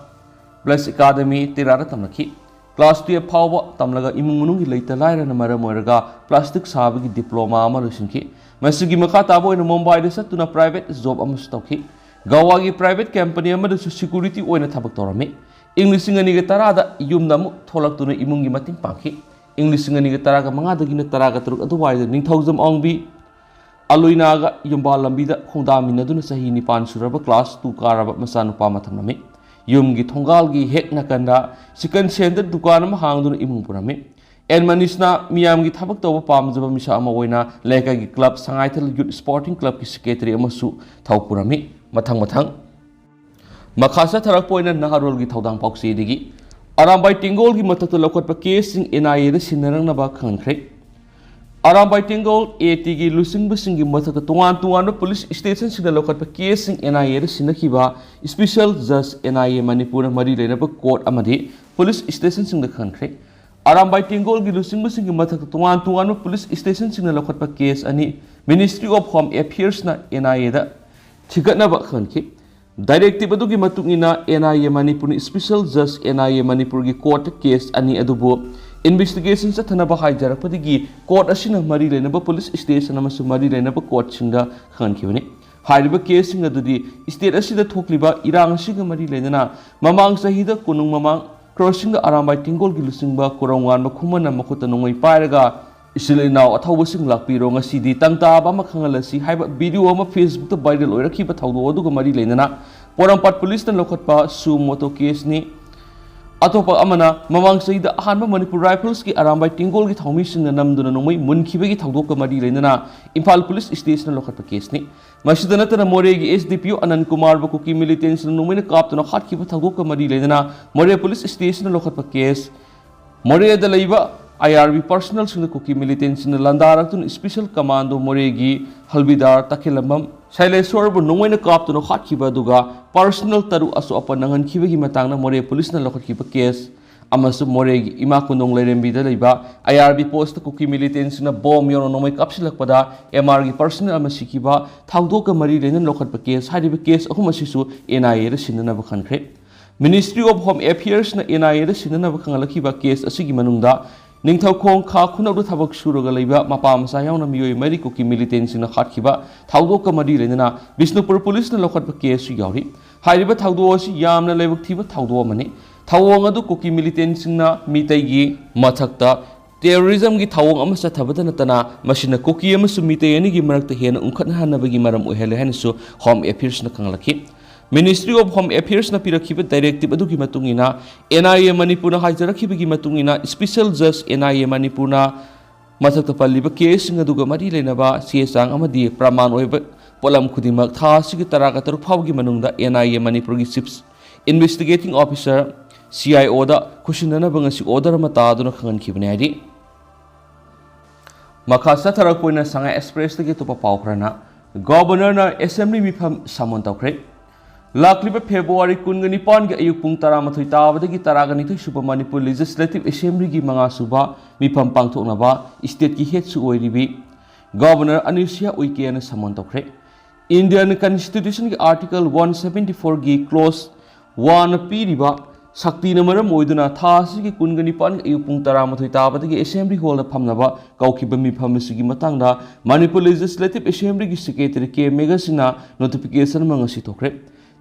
Bless Academy ꯇꯦꯔꯥꯗ ꯇꯝꯂꯛꯈꯤ꯫ Class twelve ꯐꯥꯎꯕ ꯇꯝꯂꯒ ꯏꯃꯨꯡ ꯃꯅꯨꯡꯒꯤ ꯂꯩꯇ ꯂꯥꯏꯔꯅ ꯃꯔꯝ ꯑꯣꯏꯔꯒ plastic ꯁꯥꯕꯒꯤ diploma ꯑꯃ ꯂꯣꯏꯁꯤꯟꯈꯤ꯫ ꯃꯁꯤꯒꯤ ꯃꯈꯥ ꯇꯥꯕ ꯑꯣꯏꯅ ꯃꯨꯝꯕꯥꯏꯗ ꯆꯠꯇꯨꯅ private job ꯑꯃꯁꯨ ꯇꯧꯈꯤ꯫ ꯒꯋꯥꯒꯤ private company ꯑꯃꯗꯁꯨ security ꯑꯣꯏꯅ ꯊꯕꯛ ꯇꯧꯔꯝꯃꯤ꯫ ꯏꯪ ꯂꯤꯁꯤꯡ ꯑꯅꯤꯒ ꯇꯔꯥꯗ ꯌꯨꯝꯗ ꯑꯃꯨꯛ ꯊꯣꯛꯂꯛꯇꯨꯅ ꯏꯃꯨꯡꯒꯤ ꯃꯇꯦꯡ ꯄꯥꯡꯈꯤ꯫ ꯏꯪ ꯂꯤꯁꯤꯡ ꯑꯅꯤꯒ ꯇꯔꯥꯒ ꯃꯉꯥꯗꯒꯤꯅ ꯇꯔꯥꯒ ꯇꯔꯨꯛ ꯑꯗꯨꯋꯥꯏꯗ ꯅꯤꯡꯊꯧꯖꯝ ꯑꯋꯥꯡꯕꯤ ꯑꯂꯣꯏꯅꯥꯒ ꯌꯨꯝꯕꯥꯜ ꯂꯝꯕꯤꯗ ꯈꯣꯡꯗꯥꯃꯤꯟꯅꯗꯨꯅ ꯆꯍꯤ ꯅꯤꯄꯥꯟ ꯁꯨꯔꯕ class two ꯀꯥꯔꯕ ꯃꯆꯥꯅꯨꯄꯥ ꯑꯃ ꯊꯝꯂꯝꯃꯤ꯫ ꯌꯨꯝꯒꯤ ꯊꯣꯡꯒꯥꯜꯒꯤ ꯍꯦꯛ ꯅꯥꯀꯟꯗ chicken center ꯗꯨꯀꯥꯟ ꯑꯃ ꯍꯥꯡꯗꯨꯅ ꯏꯃꯨꯡ ꯄꯨꯔꯝꯃꯤ꯫ ꯑꯦꯟ ꯃꯅꯤꯁꯅ ꯃꯤꯌꯥꯝꯒꯤ ꯊꯕꯛ ꯇꯧꯕ ꯄꯥꯝꯖꯕ ꯃꯤꯁꯛ ꯑꯃ ꯑꯣꯏꯅ ꯂꯩꯀꯥꯏꯒꯤ club Sangaithel Youth Sporting Club ꯀꯤ secretary ꯑꯃꯁꯨ ꯊꯧ ꯄꯨꯔꯝꯃꯤ꯫ ꯃꯊꯪ ꯃꯊꯪ ꯃꯈꯥ ꯆꯠꯊꯔꯛꯄ ꯑꯣꯏꯅ ꯅꯍꯥꯔꯣꯜꯒꯤ ꯊꯧꯗꯥꯡ ꯄꯥꯎꯆꯦꯗꯒꯤ ꯑꯔꯥꯝꯕꯥꯏ ꯇꯦꯡꯒꯣꯜꯒꯤ ꯃꯊꯛꯇ ꯂꯧꯈꯠꯄ caseꯁꯤꯡ N I A the ꯁꯤꯟꯅꯔꯛꯅꯕ ꯈꯪꯍꯟꯈ꯭ꯔꯦ꯫ Arambai ꯇꯦꯡꯒꯣꯜ A T ꯒꯤ ꯂꯨꯆꯤꯡꯕꯁꯤꯡꯒꯤ ꯃꯊꯛꯇ ꯇꯣꯉꯥꯟ ꯇꯣꯉꯥꯟꯕ police stationꯁꯤꯡꯗ ꯂꯧꯈꯠꯄ caseꯁꯤꯡ N I A the ꯁꯤꯟꯅꯈꯤꯕ Special Judge N I A ꯃꯅꯤꯄꯨꯔꯅ ꯃꯔꯤ ꯂꯩꯅꯕ court ꯑꯃꯗꯤ police stationꯁꯤꯡꯗ ꯈꯪꯍꯟꯈ꯭ꯔꯦ꯫ ꯑꯔꯥꯝꯕꯥꯏ ꯇꯦꯡꯒꯣꯜꯒꯤ ꯂꯨꯆꯤꯡꯕꯁꯤꯡꯒꯤ ꯃꯊꯛꯇ ꯇꯣꯉꯥꯟ ꯇꯣꯉꯥꯟꯕ police stationꯁꯤꯡꯅ ꯂꯧꯈꯠꯄ case ꯑꯅꯤ Ministry of Home Affairsꯅ N I A the ꯊꯤꯒꯠꯅꯕ ꯈꯪꯍꯟꯈꯤ꯫ Directive ꯑꯗꯨꯒꯤ ꯃꯇꯨꯡ ꯏꯟꯅ N I A ꯃꯅꯤꯄꯨꯔꯅ Special Judge N I A ꯃꯅꯤꯄꯨꯔꯒꯤ courtꯇ case ꯑꯅꯤ ꯑꯗꯨꯕꯨ investigation ꯆꯠꯊꯅꯕ ꯍꯥꯏꯖꯔꯛꯄꯗꯒꯤ court ꯑꯁꯤꯅ ꯃꯔꯤ ꯂꯩꯅꯕ police station ꯑꯃꯁꯨꯡ ꯃꯔꯤ ꯂꯩꯅꯕ courtꯁꯤꯡꯗ ꯈꯪꯍꯟꯈꯤꯕꯅꯤ꯫ ꯍꯥꯏꯔꯤꯕ caseꯁꯤꯡ ꯑꯗꯨꯗꯤ state ꯑꯁꯤꯗ ꯊꯣꯛꯂꯤꯕ ꯏꯔꯥꯡ ꯑꯁꯤꯒ ꯃꯔꯤ ꯂꯩꯅꯅ ꯃꯃꯥꯡ ꯆꯍꯤꯗ ꯀꯣꯅꯨꯡ ꯃꯃꯥꯡ crossingꯗ ꯑꯔꯥꯝꯕꯥꯏ ꯇꯦꯡꯒꯣꯜꯒꯤ ꯂꯨꯆꯤꯡꯕ ꯀꯨꯔꯝꯉꯥꯟꯕ ꯈꯨꯃꯟꯅ ꯃꯈꯨꯠꯇ ꯅꯣꯡꯃꯩ ꯄꯥꯏꯔꯒ "ꯏꯆꯤꯜ ꯏꯅꯥꯎ ꯑꯊꯧꯕꯁꯤꯡ ꯂꯥꯛꯄꯤꯔꯣ, ꯉꯁꯤꯗꯤ ꯇꯪ ꯇꯥꯕ ꯑꯃ ꯈꯪꯍꯜꯂꯁꯤ" ꯍꯥꯏꯕ video ꯑꯃ Facebookꯇ viral ꯑꯣꯏꯔꯛꯈꯤꯕ ꯊꯧꯗꯣꯛ ꯑꯗꯨꯒ ꯃꯔꯤ ꯂꯩꯅꯅ ꯄꯣꯔꯣꯝꯄꯥꯠ policeꯅ ꯂꯧꯈꯠꯄ suo moto caseꯅꯤ꯫ ꯑꯇꯣꯞꯄ ꯑꯃꯅ ꯃꯃꯥꯡ ꯆꯍꯤꯗ ꯑꯍꯥꯟꯕ Manipur Riflesꯀꯤ ꯑꯔꯥꯝꯕꯥꯏ ꯇꯦꯡꯒꯣꯜꯒꯤ ꯊꯧꯃꯤꯁꯤꯡꯅ ꯅꯝꯗꯨꯅ ꯅꯣꯡꯃꯩ ꯃꯨꯟꯈꯤꯕꯒꯤ ꯊꯧꯗꯣꯛꯀ ꯃꯔꯤ ꯂꯩꯅꯅ ꯏꯝꯐꯥꯜ police stationꯅ ꯂꯧꯈꯠꯄ caseꯅꯤ꯫ ꯃꯁꯤꯗ ꯅꯠꯇꯅ ꯃꯣꯔꯦꯒꯤ S D P O ꯑꯅꯟ ꯀꯨꯃꯥꯔꯕꯨ ꯀꯨꯀꯤ militantꯁꯤꯡꯅ ꯅꯣꯡꯃꯩꯅ ꯀꯥꯞꯇꯨꯅ ꯍꯥꯠꯈꯤꯕ ꯊꯧꯗꯣꯛꯀ ꯃꯔꯤ ꯂꯩꯅꯅ ꯃꯣꯔꯦ police stationꯅ ꯂꯧꯈꯠꯄ case, ꯃꯣꯔꯦꯗ ꯂꯩꯕ ꯑꯥꯏ ꯑꯥꯔ ꯕꯤ ꯄꯔꯁꯅꯦꯜꯁꯤꯡꯅ ꯀꯨꯀꯤ ꯃꯤꯂꯤꯇꯦꯟꯁꯤꯡꯅ ꯂꯥꯟꯗꯥꯔꯛꯇꯨꯅ ꯏꯁꯄꯤꯁꯦꯜ ꯀꯃꯥꯟꯗꯣ ꯃꯣꯔꯦꯒꯤ ꯍꯜꯕꯤꯗꯥꯔ ꯇꯈꯦꯜꯂꯝꯕꯝ ꯁꯩꯂꯦꯁꯣꯔꯕꯨ ꯅꯣꯡꯃꯩꯅ ꯀꯥꯞꯇꯨꯅ ꯍꯥꯠꯈꯤꯕ ꯑꯗꯨꯒ ꯄꯔꯁꯅꯦꯜ ꯇꯔꯨꯛ ꯑꯁꯣꯛ ꯑꯄꯟ ꯅꯪꯍꯟꯈꯤꯕꯒꯤ ꯃꯇꯥꯡꯗ ꯃꯣꯔꯦ ꯄꯨꯂꯤꯁꯅ ꯂꯧꯈꯠꯈꯤꯕ ꯀꯦꯁ ꯑꯃꯁꯨꯡ ꯃꯣꯔꯦꯒꯤ ꯏꯃꯥ ꯀꯣꯟꯗꯣꯡ ꯂꯩꯔꯦꯝꯕꯤꯗ ꯂꯩꯕ ꯑꯥꯏ ꯑꯥꯔ ꯕꯤ ꯄꯣꯁꯇ ꯀꯨꯀꯤ ꯃꯤꯂꯤꯇꯦꯟꯁꯤꯡꯅ ꯕꯣꯝ ꯌꯥꯎꯅ ꯅꯣꯡꯃꯩ ꯀꯥꯞꯁꯤꯜꯂꯛꯄꯗ ꯑꯦꯝ ꯑꯥꯔꯒꯤ ꯄꯔꯁꯅꯦꯜ ꯑꯃ ꯁꯤꯈꯤꯕ ꯊꯧꯗꯣꯛꯀ ꯃꯔꯤ ꯂꯩꯅꯅ ꯂꯧꯈꯠꯄ ꯀꯦꯁ, ꯍꯥꯏꯔꯤꯕ ꯀꯦꯁ ꯑꯍꯨꯝ ꯑꯁꯤꯁꯨ ꯑꯦꯟ ꯑꯥꯏ ꯑꯦꯗ ꯁꯤꯟꯅꯅꯕ ꯈꯟꯈ꯭ꯔꯦ꯫ Ministry of Home Affairsꯅ ꯑꯦꯟ ꯑꯥꯏ ꯑꯦꯗ ꯁꯤꯟꯅꯅꯕ ꯈꯪꯍꯜꯂꯛꯈꯤꯕ ꯀꯦꯁ ꯑꯁꯤꯒꯤ ꯃꯅꯨꯡꯗ ꯅꯤꯡꯊꯧꯈꯣꯡ ꯈꯥ ꯈꯨꯅꯧꯗ ꯊꯕꯛ ꯁꯨꯔꯒ ꯂꯩꯕ ꯃꯄꯥ ꯃꯆꯥ ꯌꯥꯎꯅ ꯃꯤꯑꯣꯏ ꯃꯔꯤ ꯀꯨꯀꯤ ꯃꯤꯂꯤꯇꯦꯟꯁꯤꯡꯅ ꯍꯥꯠꯈꯤꯕ ꯊꯧꯗꯣꯛꯀ ꯃꯔꯤ ꯂꯩꯅꯅ ꯕꯤꯁꯅꯨꯄꯨꯔ ꯄꯨꯂꯤꯁꯅ ꯂꯧꯈꯠꯄ ꯀꯦꯁꯁꯨ ꯌꯥꯎꯔꯤ꯫ ꯍꯥꯏꯔꯤꯕ ꯊꯧꯗꯣꯛ ꯑꯁꯤ ꯌꯥꯝꯅ ꯂꯥꯏꯕꯛ ꯊꯤꯕ ꯊꯧꯗꯣꯛ ꯑꯃꯅꯤ꯫ ꯊꯧꯑꯣꯡ ꯑꯗꯨ ꯀꯨꯀꯤ ꯃꯤꯂꯤꯇꯦꯟꯁꯤꯡꯅ ꯃꯤꯇꯩꯒꯤ ꯃꯊꯛꯇ ꯇꯦꯔꯣꯔꯤꯖꯝꯒꯤ ꯊꯧꯑꯣꯡ ꯑꯃ ꯆꯠꯊꯕꯗ ꯅꯠꯇꯅ ꯃꯁꯤꯅ ꯀꯨꯀꯤ ꯑꯃꯁꯨꯡ ꯃꯤꯇꯩ ꯑꯅꯤꯒꯤ ꯃꯔꯛꯇ ꯍꯦꯟꯅ ꯎꯪꯈꯠꯍꯟꯅꯕꯒꯤ ꯃꯔꯝ ꯑꯣꯏꯍꯜꯂꯦ ꯍꯥꯏꯅꯁꯨ ꯍꯣꯝ ꯑꯦꯐꯤꯌꯔꯁꯅ ꯈꯪꯂꯛꯈꯤ꯫ Ministry of Home Affairsꯅ ꯄꯤꯔꯛꯈꯤꯕ ꯗꯥꯏꯔꯦꯛꯇꯤꯞ ꯑꯗꯨꯒꯤ ꯃꯇꯨꯡ ꯏꯟꯅ, ꯑꯦꯟ ꯑꯥꯏ ꯑꯦ ꯃꯅꯤꯄꯨꯔꯅ ꯍꯥꯏꯖꯔꯛꯈꯤꯕꯒꯤ ꯃꯇꯨꯡ ꯏꯟꯅ, ꯏꯁꯄꯤꯁꯦꯜ ꯖꯖ ꯑꯦꯟ ꯑꯥꯏ ꯑꯦ ꯃꯅꯤꯄꯨꯔꯅ ꯃꯊꯛꯇ ꯄꯜꯂꯤꯕ ꯀꯦꯁꯁꯤꯡ ꯑꯗꯨꯒ ꯃꯔꯤ ꯂꯩꯅꯕ ꯆꯦ ꯆꯥꯡ ꯑꯃꯗꯤ ꯄ꯭ꯔꯃꯥꯟ ꯑꯣꯏꯕ ꯄꯣꯠꯂꯝ ꯈꯨꯗꯤꯡꯃꯛ ꯊꯥ ꯑꯁꯤꯒꯤ ꯇꯔꯥꯒ ꯇꯔꯨꯛ ꯐꯥꯎꯕꯒꯤ ꯃꯅꯨꯡꯗ ꯑꯦꯟ ꯑꯥꯏ ꯑꯦ ꯃꯅꯤꯄꯨꯔꯒꯤ ꯆꯤꯐ ꯏꯟꯚꯦꯁꯇꯤꯒꯦꯇꯤꯡ ꯑꯣꯐꯤꯁꯔ, ꯁꯤ ꯑꯥꯏ ꯑꯣꯗ ꯈꯨꯠꯁꯤꯟꯅꯅꯕ ꯉꯁꯤ ꯑꯣꯔꯗꯔ ꯑꯃ ꯇꯥꯗꯨꯅ ꯈꯪꯍꯟꯈꯤꯕꯅꯤ ꯍꯥꯏꯔꯤ꯫ ꯃꯈꯥ ꯆꯠꯊꯔꯛꯄ ꯑꯣꯏꯅ ꯁꯉꯥꯏ ꯑꯦꯛꯁꯄ꯭ꯔꯦꯁꯇꯒꯤ ꯑꯇꯣꯞꯄ ꯄꯥꯎ ꯈꯔꯅ, ꯒꯣꯕꯔꯅꯔꯅ ꯑꯦꯁꯦꯝꯕ꯭ꯂꯤ ꯃꯤꯐꯝ ꯁꯃꯟ ꯇꯧꯈ꯭ꯔꯦ꯫ ꯂꯥꯛꯂꯤꯕ ꯐꯦꯕ꯭ꯔꯨꯋꯥꯔꯤ ꯀꯨꯟꯒ ꯅꯤꯄꯥꯟꯒꯤ ꯑꯌꯨꯛ ꯄꯨꯡ ꯇꯔꯥꯃꯥꯊꯣꯏ ꯇꯥꯕꯗꯒꯤ ꯇꯔꯥꯒ ꯅꯤꯊꯣꯏ ꯁꯨꯕ ꯃꯅꯤꯄꯨꯔ ꯂꯦꯖꯤꯁꯂꯦꯇꯤꯚ ꯑꯦꯁꯦꯝꯕ꯭ꯂꯤꯒꯤ ꯃꯉꯥ ꯁꯨꯕ ꯃꯤꯐꯝ ꯄꯥꯡꯊꯣꯛꯅꯕ ꯁ꯭ꯇꯦꯠꯀꯤ ꯍꯦꯗꯁꯨ ꯑꯣꯏꯔꯤꯕꯤ ꯒꯣꯕꯔꯅꯔ ꯑꯅꯨꯁꯨꯏꯌꯥ ꯎꯏꯀꯦꯅ ꯁꯃꯟ ꯇꯧꯈ꯭ꯔꯦ꯫ ꯏꯟꯗꯤꯌꯟ ꯀꯟꯁꯇꯤꯇ꯭ꯌꯨꯁꯟꯒꯤ ꯑꯥꯔꯇꯤꯀꯜ ꯋꯥꯟ ꯁꯚꯦꯟꯇꯤ ꯐꯣꯔꯒꯤ ꯀ꯭ꯂꯣꯖ ꯋꯥꯟꯅ ꯄꯤꯔꯤꯕ ꯁꯛꯇꯤꯅ ꯃꯔꯝ ꯑꯣꯏꯗꯨꯅ ꯊꯥ ꯑꯁꯤꯒꯤ ꯀꯨꯟꯒ ꯅꯤꯄꯥꯟꯒꯤ ꯑꯌꯨꯛ ꯄꯨꯡ ꯇꯔꯥꯃꯥꯊꯣꯏ ꯇꯥꯕꯗꯒꯤ ꯑꯦꯁꯦꯝꯕ꯭ꯂꯤ ꯍꯣꯜꯗ ꯐꯝꯅꯕ ꯀꯧꯈꯤꯕ ꯃꯤꯐꯝ ꯑꯁꯤꯒꯤ ꯃꯇꯥꯡꯗ ꯃꯅꯤꯄꯨꯔ ꯂꯦꯖꯤꯁꯂꯦꯇꯤꯚ ꯑꯦꯁꯦꯝꯕ꯭ꯂꯤꯒꯤ ꯁꯦꯀ꯭ꯔꯦꯇꯔꯤ ꯀꯦ ꯃꯦꯒꯁꯤꯅ ꯅꯣꯇꯤꯐꯤꯀꯦꯁꯟ ꯑꯃ ꯉꯁꯤ ꯊꯣꯛꯈ꯭ꯔꯦ꯫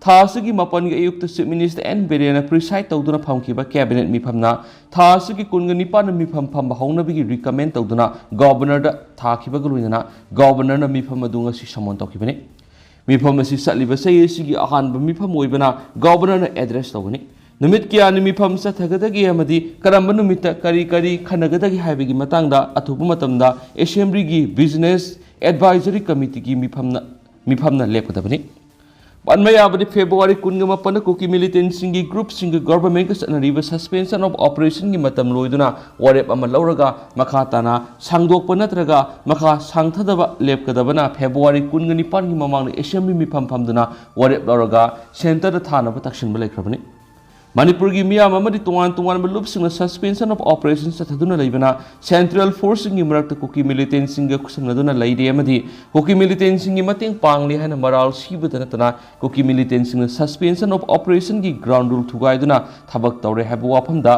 ꯊꯥ ꯑꯁꯤꯒꯤ ꯃꯥꯄꯟꯒꯤ ꯑꯌꯨꯛꯇ ꯆꯤꯐ ꯃꯤꯅꯤꯁꯇꯔ ꯑꯦꯟ ꯕꯤꯔꯦꯟꯅ ꯄ꯭ꯔꯤꯁꯥꯏꯗ ꯇꯧꯗꯨꯅ ꯐꯝꯈꯤꯕ ꯀꯦꯕꯤꯅꯦꯠ ꯃꯤꯐꯝꯅ ꯊꯥ ꯑꯁꯤꯒꯤ ꯀꯨꯟꯒ ꯅꯤꯄꯥꯟꯗ ꯃꯤꯐꯝ ꯐꯝꯕ ꯍꯧꯅꯕꯒꯤ ꯔꯤꯀꯃꯦꯟ ꯇꯧꯗꯨꯅ ꯒꯣꯕꯔꯅꯔꯗ ꯊꯥꯈꯤꯕꯒ ꯂꯣꯏꯅꯅ ꯒꯣꯕꯔꯅꯔꯅ ꯃꯤꯐꯝ ꯑꯗꯨ ꯉꯁꯤ ꯁꯃꯟ ꯇꯧꯈꯤꯕꯅꯤ꯫ ꯃꯤꯐꯝ ꯑꯁꯤ ꯆꯠꯂꯤꯕ ꯆꯍꯤ ꯑꯁꯤꯒꯤ ꯑꯍꯥꯟꯕ ꯃꯤꯐꯝ ꯑꯣꯏꯕꯅ ꯒꯣꯕꯔꯅꯔꯅ ꯑꯦꯗ꯭ꯔꯦꯁ ꯇꯧꯒꯅꯤ꯫ ꯅꯨꯃꯤꯠ ꯀꯌꯥꯅꯤ ꯃꯤꯐꯝ ꯆꯠꯊꯒꯗꯒꯦ ꯑꯃꯗꯤ ꯀꯔꯝꯕ ꯅꯨꯃꯤꯠꯇ ꯀꯔꯤ ꯀꯔꯤ ꯈꯟꯅꯒꯗꯒꯦ ꯍꯥꯏꯕꯒꯤ ꯃꯇꯥꯡꯗ ꯑꯊꯨꯕ ꯃꯇꯝꯗ ꯑꯦꯁꯦꯝꯕ꯭ꯂꯤꯒꯤ ꯕꯤꯖꯤꯅꯦꯁ ꯑꯦꯗꯚꯥꯏꯖꯔꯤ ꯀꯃꯤꯇꯤꯒꯤ ꯃꯤꯐꯝꯅ, ꯃꯤꯐꯝꯅ ꯂꯦꯞꯀꯗꯕꯅꯤ꯫ ꯄꯟꯕ ꯌꯥꯕꯗꯤ, ꯐꯦꯕ꯭ꯔꯨꯋꯥꯔꯤ ꯀꯨꯟꯒ ꯃꯥꯄꯟꯗ ꯀꯨꯀꯤ ꯃꯤꯂꯤꯇꯦꯟꯁꯤꯡꯒꯤ ꯒ꯭ꯔꯨꯞꯁꯤꯡꯒ ꯒꯚꯔꯟꯃꯦꯟꯠꯀ ꯆꯠꯅꯔꯤꯕ ꯁꯁꯄꯦꯟꯁꯟ ꯑꯣꯐ ꯑꯣꯄꯔꯦꯁꯟꯒꯤ ꯃꯇꯝ ꯂꯣꯏꯗꯨꯅ ꯋꯥꯔꯦꯞ ꯑꯃ ꯂꯧꯔꯒ ꯃꯈꯥ ꯇꯥꯅ ꯁꯥꯡꯗꯣꯛꯄ ꯅꯠꯇ꯭ꯔꯒ ꯃꯈꯥ ꯁꯥꯡꯊꯗꯕ ꯂꯦꯞꯀꯗꯕꯅ ꯐꯦꯕ꯭ꯔꯨꯋꯥꯔꯤ ꯀꯨꯟꯒ ꯅꯤꯄꯥꯟꯒꯤ ꯃꯃꯥꯡꯗ ꯑꯦꯁꯦꯝꯕ꯭ꯂꯤ ꯃꯤꯐꯝ ꯐꯝꯗꯨꯅ ꯋꯥꯔꯦꯞ ꯂꯧꯔꯒ ꯁꯦꯟꯇꯔꯗ ꯊꯥꯅꯕ ꯇꯛꯁꯤꯟꯕ ꯂꯩꯈ꯭ꯔꯕꯅꯤ꯫ ꯃꯅꯤꯄꯨꯔꯒꯤ ꯃꯤꯌꯥꯝ ꯑꯃꯗꯤ ꯇꯣꯉꯥꯟ ꯇꯣꯉꯥꯟꯕ ꯂꯨꯞꯁꯤꯡꯅ ꯁꯁꯄꯦꯟꯁꯟ ꯑꯣꯐ ꯑꯣꯄꯔꯦꯁꯟ ꯆꯠꯊꯗꯨꯅ ꯂꯩꯕꯅ ꯁꯦꯟꯇ꯭ꯔꯦꯜ ꯐꯣꯔꯁꯁꯤꯡꯒꯤ ꯃꯔꯛꯇ ꯀꯨꯀꯤ ꯃꯤꯂꯤꯇꯦꯟꯁꯤꯡꯒ ꯈꯨꯠꯁꯝꯅꯗꯨꯅ ꯂꯩꯔꯤ ꯑꯃꯗꯤ ꯀꯨꯀꯤ ꯃꯤꯂꯤꯇꯦꯟꯁꯤꯡꯒꯤ ꯃꯇꯦꯡ ꯄꯥꯡꯂꯤ ꯍꯥꯏꯅ ꯃꯔꯥꯜ ꯁꯤꯕꯗ ꯅꯠꯇꯅ ꯀꯨꯀꯤ ꯃꯤꯂꯤꯇꯦꯟꯁꯤꯡꯅ ꯁꯁꯄꯦꯟꯁꯟ ꯑꯣꯐ ꯑꯣꯄꯔꯦꯁꯟꯒꯤ ꯒ꯭ꯔꯥꯎꯟ ꯔꯨꯜ ꯊꯨꯒꯥꯏꯗꯨꯅ ꯊꯕꯛ ꯇꯧꯔꯦ ꯍꯥꯏꯕ ꯋꯥꯐꯝꯗ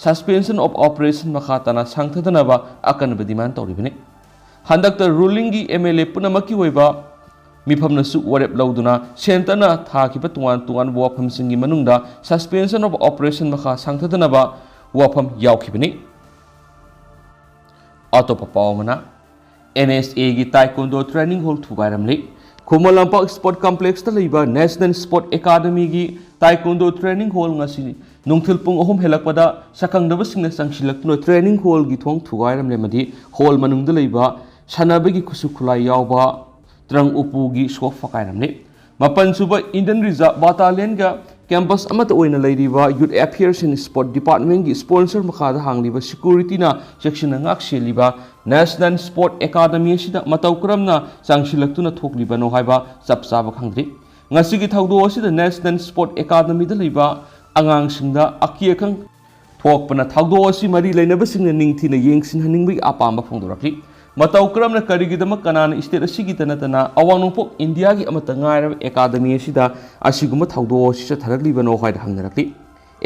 ꯁꯁꯄꯦꯟꯁꯟ ꯑꯣꯐ ꯑꯣꯄꯔꯦꯁꯟ ꯃꯈꯥ ꯇꯥꯅ ꯁꯥꯡꯊꯗꯅꯕ ꯑꯀꯟꯕ ꯗꯤꯃꯥꯟ ꯇꯧꯔꯤꯕꯅꯤ꯫ ꯍꯟꯗꯛꯇ ꯔꯨꯂꯤꯡꯒꯤ ꯑꯦꯝ ꯑꯦꯜ ꯑꯦ ꯄꯨꯝꯅꯃꯛꯀꯤ ꯑꯣꯏꯕ ꯃꯤꯐꯝꯅꯁꯨ ꯋꯥꯔꯦꯞ ꯂꯧꯗꯨꯅ ꯁꯦꯟꯇꯔꯅ ꯊꯥꯈꯤꯕ ꯇꯣꯉꯥꯟ ꯇꯣꯉꯥꯟꯕ ꯋꯥꯐꯝꯁꯤꯡꯒꯤ ꯃꯅꯨꯡꯗ ꯁꯁꯄꯦꯟꯁꯟ ꯑꯣꯐ ꯑꯣꯄꯔꯦꯁꯟ ꯃꯈꯥ ꯁꯥꯡꯊꯗꯅꯕ ꯋꯥꯐꯝ ꯌꯥꯎꯈꯤꯕꯅꯤ꯫ ꯑꯇꯣꯞꯄ ꯄꯥꯎ ꯑꯃꯅ, ꯑꯦꯟ ꯑꯦꯁ ꯑꯦꯒꯤ ꯇꯥꯏꯀꯣꯟꯗꯣ training hall ꯊꯨꯒꯥꯏꯔꯝꯂꯤ꯫ Khuman Lampak sport ꯀꯝꯄ꯭ꯂꯦꯛꯁꯇ ꯂꯩꯕ ꯅꯦꯁꯅꯦꯜ ꯁ꯭ꯄꯣꯔꯠ ꯑꯦꯀꯥꯗꯃꯤꯒꯤ ꯇꯥꯏꯀꯣꯟꯗꯣ ꯇ꯭ꯔꯦꯅꯤꯡ ꯍꯣꯜ ꯉꯁꯤ ꯅꯨꯡꯊꯤꯜ ꯄꯨꯡ ꯑꯍꯨꯝ ꯍꯦꯜꯂꯛꯄꯗ ꯁꯛꯈꯪꯗꯕꯁꯤꯡꯅ ꯆꯪꯁꯤꯜꯂꯛꯇꯨꯅ ꯇ꯭ꯔꯦꯅꯤꯡ ꯍꯣꯜꯒꯤ ꯊꯣꯡ ꯊꯨꯒꯥꯏꯔꯝꯂꯦ ꯑꯃꯗꯤ ꯍꯣꯜ ꯃꯅꯨꯡꯗ ꯂꯩꯕ ꯁꯥꯟꯅꯕꯒꯤ ꯈꯨꯠꯁꯨ ꯈꯨꯠꯂꯥꯏ ꯌꯥꯎꯕ ꯇ꯭ꯔꯪ ꯎꯄꯨꯒꯤ ꯁꯣꯞ ꯐꯀꯥꯏꯔꯝꯂꯤ꯫ ꯃꯥꯄꯟ ꯁꯨꯕ ꯏꯟꯗꯤꯌꯟ ꯔꯤꯖꯥꯔꯚ ꯕꯥꯇꯥꯂꯤꯌꯟꯒ ꯀꯦꯝꯄꯁ ꯑꯃꯠꯇ ꯑꯣꯏꯅ ꯂꯩꯔꯤꯕ ꯌꯨꯠ ꯑꯦꯐꯤꯌꯔꯁ ꯑꯦꯟ ꯁ꯭ꯄꯣꯔꯠ ꯗꯤꯄꯥꯔꯠꯃꯦꯟꯒꯤ ꯁ꯭ꯄꯣꯟꯁꯔ ꯃꯈꯥꯗ ꯍꯥꯡꯂꯤꯕ ꯁꯦꯀ꯭ꯌꯨꯔꯤꯇꯤꯅ ꯆꯦꯛꯁꯤꯟꯅ ꯉꯥꯛ ꯁꯦꯜꯂꯤꯕ ꯅꯦꯁꯅꯦꯜ ꯁ꯭ꯄꯣꯔꯠ ꯑꯦꯀꯥꯗꯃꯤ ꯑꯁꯤꯗ ꯃꯇꯧ ꯀꯔꯝꯅ ꯆꯪꯁꯤꯜꯂꯛꯇꯨꯅ ꯊꯣꯛꯂꯤꯕꯅꯣ ꯍꯥꯏꯕ ꯆꯞ ꯆꯥꯕ ꯈꯪꯗ꯭ꯔꯤ꯫ ꯉꯁꯤꯒꯤ ꯊꯧꯗꯣꯛ ꯑꯁꯤꯗ ꯅꯦꯁꯅꯦꯜ ꯁ꯭ꯄꯣꯔꯠ ꯑꯦꯀꯥꯗꯃꯤꯗ ꯂꯩꯕ ꯑꯉꯥꯡꯁꯤꯡꯗ ꯑꯀꯤ ꯑꯈꯪ ꯊꯣꯛꯄꯅ ꯊꯧꯗꯣꯛ ꯑꯁꯤ ꯃꯔꯤ ꯂꯩꯅꯕꯁꯤꯡꯅ ꯅꯤꯡꯊꯤꯅ ꯌꯦꯡꯁꯤꯟꯍꯟꯅꯤꯡꯕꯒꯤ ꯑꯄꯥꯝꯕ ꯐꯣꯡꯗꯣꯔꯛꯂꯤ꯫ ꯃꯇꯧ ꯀꯔꯝꯅ, ꯀꯔꯤꯒꯤꯗꯃꯛ, ꯀꯅꯥꯅ ꯁ꯭ꯇꯦꯠ ꯑꯁꯤꯒꯤꯗ ꯅꯠꯇꯅ ꯑꯋꯥꯡ ꯅꯣꯡꯄꯣꯛ ꯏꯟꯗꯤꯌꯥꯒꯤ ꯑꯃꯠꯇ ꯉꯥꯏꯔꯕ ꯑꯦꯀꯥꯗꯃꯤ ꯑꯁꯤꯗ ꯑꯁꯤꯒꯨꯝꯕ ꯊꯧꯗꯣꯛ ꯑꯁꯤ ꯆꯠꯊꯔꯛꯂꯤꯕꯅꯣ ꯍꯥꯏꯅ ꯍꯪꯅꯔꯛꯂꯤ꯫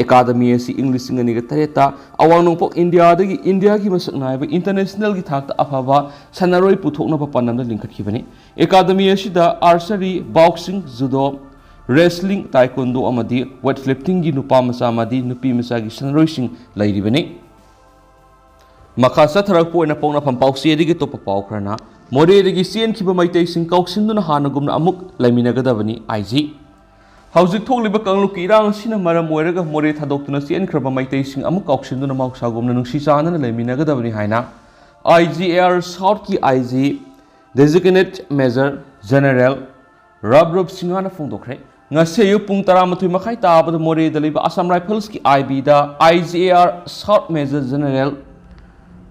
ꯑꯦꯀꯥꯗꯃꯤ ꯑꯁꯤ ꯏꯪ ꯂꯤꯁꯤꯡ ꯑꯅꯤꯒ ꯇꯔꯦꯠꯇ ꯑꯋꯥꯡ ꯅꯣꯡꯄꯣꯛ ꯏꯟꯗꯤꯌꯥꯗꯒꯤ ꯏꯟꯗꯤꯌꯥꯒꯤ ꯃꯁꯛ ꯅꯥꯏꯕ ꯏꯟꯇꯔꯅꯦꯁꯅꯦꯜꯒꯤ ꯊꯥꯛꯇ ꯑꯐꯕ ꯁꯥꯟꯅꯔꯣꯏ ꯄꯨꯊꯣꯛꯅꯕ ꯄꯥꯟꯗꯝꯗ ꯂꯤꯡꯈꯠꯈꯤꯕꯅꯤ꯫ ꯑꯦꯀꯥꯗꯃꯤ ꯑꯁꯤꯗ ꯑꯥꯔꯆꯔꯤ, ꯕꯣꯛꯁꯤꯡ, ꯖꯨꯗꯣ, ꯔꯦꯁꯂꯤꯡ, ꯇꯥꯏꯀꯣꯟꯗꯣ ꯑꯃꯗꯤ ꯋꯦꯠ ꯂꯤꯐꯇꯤꯡꯒꯤ ꯅꯨꯄꯥ ꯃꯆꯥ ꯑꯃꯗꯤ ꯅꯨꯄꯤ ꯃꯆꯥꯒꯤ ꯁꯥꯟꯅꯔꯣꯏꯁꯤꯡ ꯂꯩꯔꯤꯕꯅꯤ꯫ ꯃꯈꯥ ꯆꯠꯊꯔꯛꯄ ꯑꯣꯏꯅ ꯄꯣꯛꯅꯐꯝ ꯄꯥꯎꯆꯦꯗꯒꯤ ꯑꯇꯣꯞꯄ ꯄꯥꯎ ꯈꯔꯅ, ꯃꯣꯔꯦꯗꯒꯤ ꯆꯦꯟꯈꯤꯕ ꯃꯩꯇꯩꯁꯤꯡ ꯀꯧꯁꯤꯟꯗꯨꯅ ꯍꯥꯟꯅꯒꯨꯝꯅ ꯑꯃꯨꯛ ꯂꯩꯃꯤꯟꯅꯒꯗꯕꯅꯤ, ꯑꯥꯏ ꯖꯤ꯫ ꯍꯧꯖꯤꯛ ꯊꯣꯛꯂꯤꯕ ꯀꯥꯡꯂꯨꯞꯀꯤ ꯏꯔꯥꯡ ꯑꯁꯤꯅ ꯃꯔꯝ ꯑꯣꯏꯔꯒ ꯃꯣꯔꯦ ꯊꯥꯗꯣꯛꯇꯨꯅ ꯆꯦꯟꯈ꯭ꯔꯕ ꯃꯩꯇꯩꯁꯤꯡ ꯑꯃꯨꯛ ꯀꯧꯁꯤꯟꯗꯨꯅ ꯃꯍꯧꯁꯥꯒꯨꯝꯅ ꯅꯨꯡꯁꯤ ꯆꯥꯟꯅꯅ ꯂꯩꯃꯤꯟꯅꯒꯗꯕꯅꯤ ꯍꯥꯏꯅ ꯑꯥꯏ ꯖꯤ ꯑꯦ ꯑꯥꯔ ꯁꯥꯎꯠꯀꯤ I G designate major general Rav Roop ꯁꯤꯡꯍꯅ ꯐꯣꯡꯗꯣꯛꯈ꯭ꯔꯦ꯫ ꯉꯁꯤ ꯑꯌꯨꯛ ꯄꯨꯡ ꯇꯔꯥꯃꯥꯊꯣꯏ ꯃꯈꯥꯏ ꯇꯥꯕꯗ ꯃꯣꯔꯦꯗ ꯂꯩꯕ ꯑꯁꯥꯝ ꯔꯥꯏꯐꯜꯁꯀꯤ ꯑꯥꯏ ꯕꯤꯗ I G A R south major general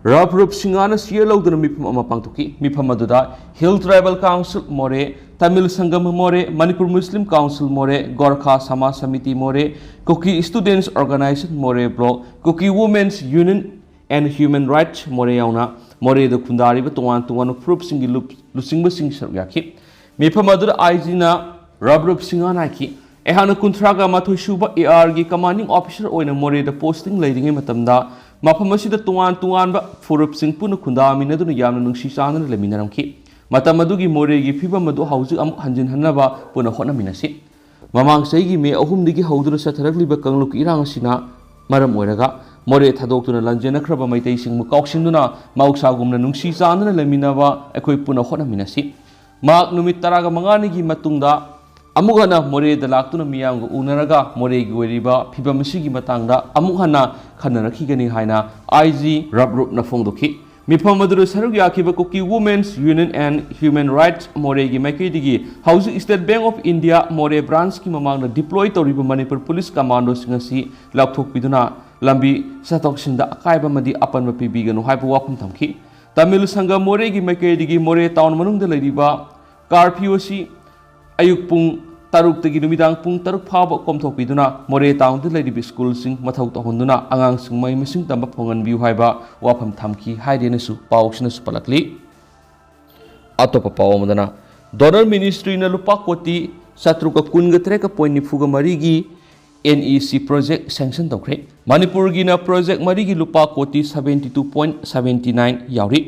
Rav Roop ꯁꯤꯡꯍꯅ ꯆꯦꯌꯔ ꯂꯧꯗꯨꯅ ꯃꯤꯐꯝ ꯑꯃ ꯄꯥꯡꯊꯣꯛꯈꯤ꯫ ꯃꯤꯐꯝ ꯑꯗꯨꯗ ꯍꯤꯜ ꯇ꯭ꯔꯥꯏꯕꯦꯜ ꯀꯥꯎꯟꯁꯤꯜ ꯃꯣꯔꯦ, ꯇꯃꯤꯜ ꯁꯪꯒꯝ ꯃꯣꯔꯦ, ꯃꯅꯤꯄꯨꯔ ꯃꯨꯁꯂꯤꯝ ꯀꯥꯎꯟꯁꯤꯜ ꯃꯣꯔꯦ, Gorkha Samaj Samiti Moreh, Kuki students organisation Moreh block, Kuki women's union and human rights Moreh ꯌꯥꯎꯅ ꯃꯣꯔꯦꯗ ꯈꯨꯟꯗꯥꯔꯤꯕ ꯇꯣꯉꯥꯟ ꯇꯣꯉꯥꯟꯕ ꯐꯨꯔꯨꯞꯁꯤꯡꯒꯤ ꯂꯨꯞ-, ꯂꯨꯆꯤꯡꯕꯁꯤꯡ ꯁꯔꯨꯛ ꯌꯥꯈꯤ꯫ ꯃꯤꯐꯝ ꯑꯗꯨꯗ ꯑꯥꯏ ꯖꯤꯅ ꯔꯕ ꯔꯨꯞ ꯁꯤꯡꯍꯅ ꯍꯥꯏꯈꯤ, ꯑꯩꯍꯥꯛꯅ ꯀꯨꯟꯊ꯭ꯔꯥꯒ ꯃꯥꯊꯣꯏ ꯁꯨꯕ ꯑꯦ ꯑꯥꯔꯒꯤ ꯀꯃꯥꯟꯗꯤꯡ ꯑꯣꯐꯤꯁꯔ ꯑꯣꯏꯅ ꯃꯣꯔꯦꯗ ꯄꯣꯁꯇꯤꯡ ꯂꯩꯔꯤꯉꯩ ꯃꯇꯝꯗ ꯃꯐꯝ ꯑꯁꯤꯗ ꯇꯣꯉꯥꯟ ꯇꯣꯉꯥꯟꯕ ꯐꯨꯔꯨꯞꯁꯤꯡ ꯄꯨꯟꯅ ꯈꯨꯟꯗꯥꯃꯤꯟꯅꯗꯨꯅ ꯌꯥꯝꯅ ꯅꯨꯡꯁꯤ ꯆꯥꯟꯅꯅ ꯂꯩꯃꯤꯟꯅꯔꯝꯈꯤ꯫ ꯃꯇꯝ ꯑꯗꯨꯒꯤ ꯃꯣꯔꯦꯒꯤ ꯐꯤꯕꯝ ꯑꯗꯨ ꯍꯧꯖꯤꯛ ꯑꯃꯨꯛ ꯍꯟꯖꯤꯟꯍꯟꯅꯕ ꯄꯨꯟꯅ ꯍꯣꯠꯅꯃꯤꯟꯅꯁꯤ꯫ ꯃꯃꯥꯡ ꯆꯍꯤꯒꯤ ꯃꯦ ꯑꯍꯨꯝꯗꯒꯤ ꯍꯧꯗꯨꯅ ꯆꯠꯊꯔꯛꯂꯤꯕ ꯀꯥꯡꯂꯨꯞꯀꯤ ꯏꯔꯥꯡ ꯑꯁꯤꯅ ꯃꯔꯝ ꯑꯣꯏꯔꯒ ꯃꯣꯔꯦ ꯊꯥꯗꯣꯛꯇꯨꯅ ꯂꯥꯟꯖꯦꯟꯅꯈ꯭ꯔꯕ ꯃꯩꯇꯩꯁꯤꯡꯕꯨ ꯀꯥꯎꯁꯤꯟꯗꯨꯅ ꯃꯍꯧꯁꯥꯒꯨꯝꯅ ꯅꯨꯡꯁꯤ ꯆꯥꯟꯅꯅ ꯂꯩꯃꯤꯟꯅꯕ ꯑꯩꯈꯣꯏ ꯄꯨꯟꯅ ꯍꯣꯠꯅꯃꯤꯟꯅꯁꯤ꯫ ꯃꯍꯥꯛ ꯅꯨꯃꯤꯠ ꯇꯔꯥꯒ ꯃꯉꯥꯅꯤꯒꯤ ꯃꯇꯨꯡꯗ ꯑꯃꯨꯛ ꯍꯟꯅ ꯃꯣꯔꯦꯗ ꯂꯥꯛꯇꯨꯅ ꯃꯤꯌꯥꯝꯒ ꯎꯅꯔꯒ ꯃꯣꯔꯦꯒꯤ ꯑꯣꯏꯔꯤꯕ ꯐꯤꯕꯝ ꯑꯁꯤꯒꯤ ꯃꯇꯥꯡꯗ ꯑꯃꯨꯛ ꯍꯟꯅ ꯈꯟꯅꯔꯛꯈꯤꯒꯅꯤ ꯍꯥꯏꯅ ꯑꯥꯏ ꯖꯤ ꯔꯕ ꯔꯨꯞꯅ ꯐꯣꯡꯗꯣꯛꯈꯤ꯫ ꯃꯤꯐꯝ ꯑꯗꯨꯗ ꯁꯔꯨꯛ ꯌꯥꯈꯤꯕ Kuki women's union and human rights ꯃꯣꯔꯦꯒꯤ ꯃꯥꯏꯀꯩꯗꯒꯤ ꯍꯧꯖꯤꯛ ꯁ꯭ꯇꯦꯠ ꯕꯦꯡꯛ ꯑꯣꯐ ꯏꯟꯗꯤꯌꯥ ꯃꯣꯔꯦ ꯕ꯭ꯔꯥꯟꯁꯀꯤ ꯃꯃꯥꯡꯗ ꯗꯤꯄ꯭ꯂꯣꯏ ꯇꯧꯔꯤꯕ ꯃꯅꯤꯄꯨꯔ ꯄꯨꯂꯤꯁ ꯀꯃꯥꯟꯗꯣꯁꯤꯡ ꯑꯁꯤ ꯂꯥꯎꯊꯣꯛꯄꯤꯗꯨꯅ ꯂꯝꯕꯤ ꯆꯠꯊꯣꯛ ꯆꯠꯁꯤꯟꯗ ꯑꯀꯥꯏꯕ ꯑꯃꯗꯤ ꯑꯄꯟꯕ ꯄꯤꯕꯤꯒꯅꯨ ꯍꯥꯏꯕ ꯋꯥꯐꯝ ꯊꯝꯈꯤ꯫ ꯇꯃꯤꯜ ꯁꯪꯒꯝ ꯃꯣꯔꯦꯒꯤ ꯃꯥꯏꯀꯩꯗꯒꯤ ꯃꯣꯔꯦ ꯇꯥꯎꯟ ꯃꯅꯨꯡꯗ ꯂꯩꯔꯤꯕ ꯀꯥꯔꯐ꯭ꯌꯨ ꯑꯁꯤ ꯑꯌꯨꯛ ꯄꯨꯡ ꯇꯔꯨꯛꯇꯒꯤ ꯅꯨꯃꯤꯗꯥꯡ ꯄꯨꯡ ꯇꯔꯨꯛ ꯐꯥꯎꯕ ꯀꯣꯝꯊꯣꯛꯄꯤꯗꯨꯅ ꯃꯣꯔꯦ ꯇꯥꯎꯟꯗ ꯂꯩꯔꯤꯕ ꯁ꯭ꯀꯨꯜꯁꯤꯡ ꯃꯊꯧ ꯇꯧꯍꯟꯗꯨꯅ ꯑꯉꯥꯡꯁꯤꯡ ꯃꯍꯩ ꯃꯁꯤꯡ ꯇꯝꯕ ꯐꯪꯍꯟꯕꯤꯌꯨ ꯍꯥꯏꯕ ꯋꯥꯐꯝ ꯊꯝꯈꯤ ꯍꯥꯏꯗꯦꯅꯁꯨ ꯄꯥꯎꯁꯤꯅꯁꯨ ꯄꯜꯂꯛꯂꯤ꯫ ꯑꯇꯣꯞꯄ ꯄꯥꯎ ꯑꯃꯗꯅ, ꯗꯣꯅꯔ ꯃꯤꯅꯤꯁꯇ꯭ꯔꯤꯅ ꯂꯨꯄꯥ ꯀꯣꯇꯤ ꯆꯥꯇ꯭ꯔꯨꯛꯀ ꯀꯨꯟꯒ ꯇꯔꯦꯠꯀ ꯄꯣꯏꯟ ꯅꯤꯐꯨꯒ ꯃꯔꯤꯒꯤ ꯑꯦꯟ ꯏ ꯁꯤ ꯄ꯭ꯔꯣꯖꯦꯛ ꯁꯦꯡꯁꯟ ꯇꯧꯈ꯭ꯔꯦ꯫ ꯃꯅꯤꯄꯨꯔꯒꯤꯅ ꯄ꯭ꯔꯣꯖꯦꯛ ꯃꯔꯤꯒꯤ ꯂꯨꯄꯥ ꯀꯣꯇꯤ seventy two point seventy nine ꯌꯥꯎꯔꯤ꯫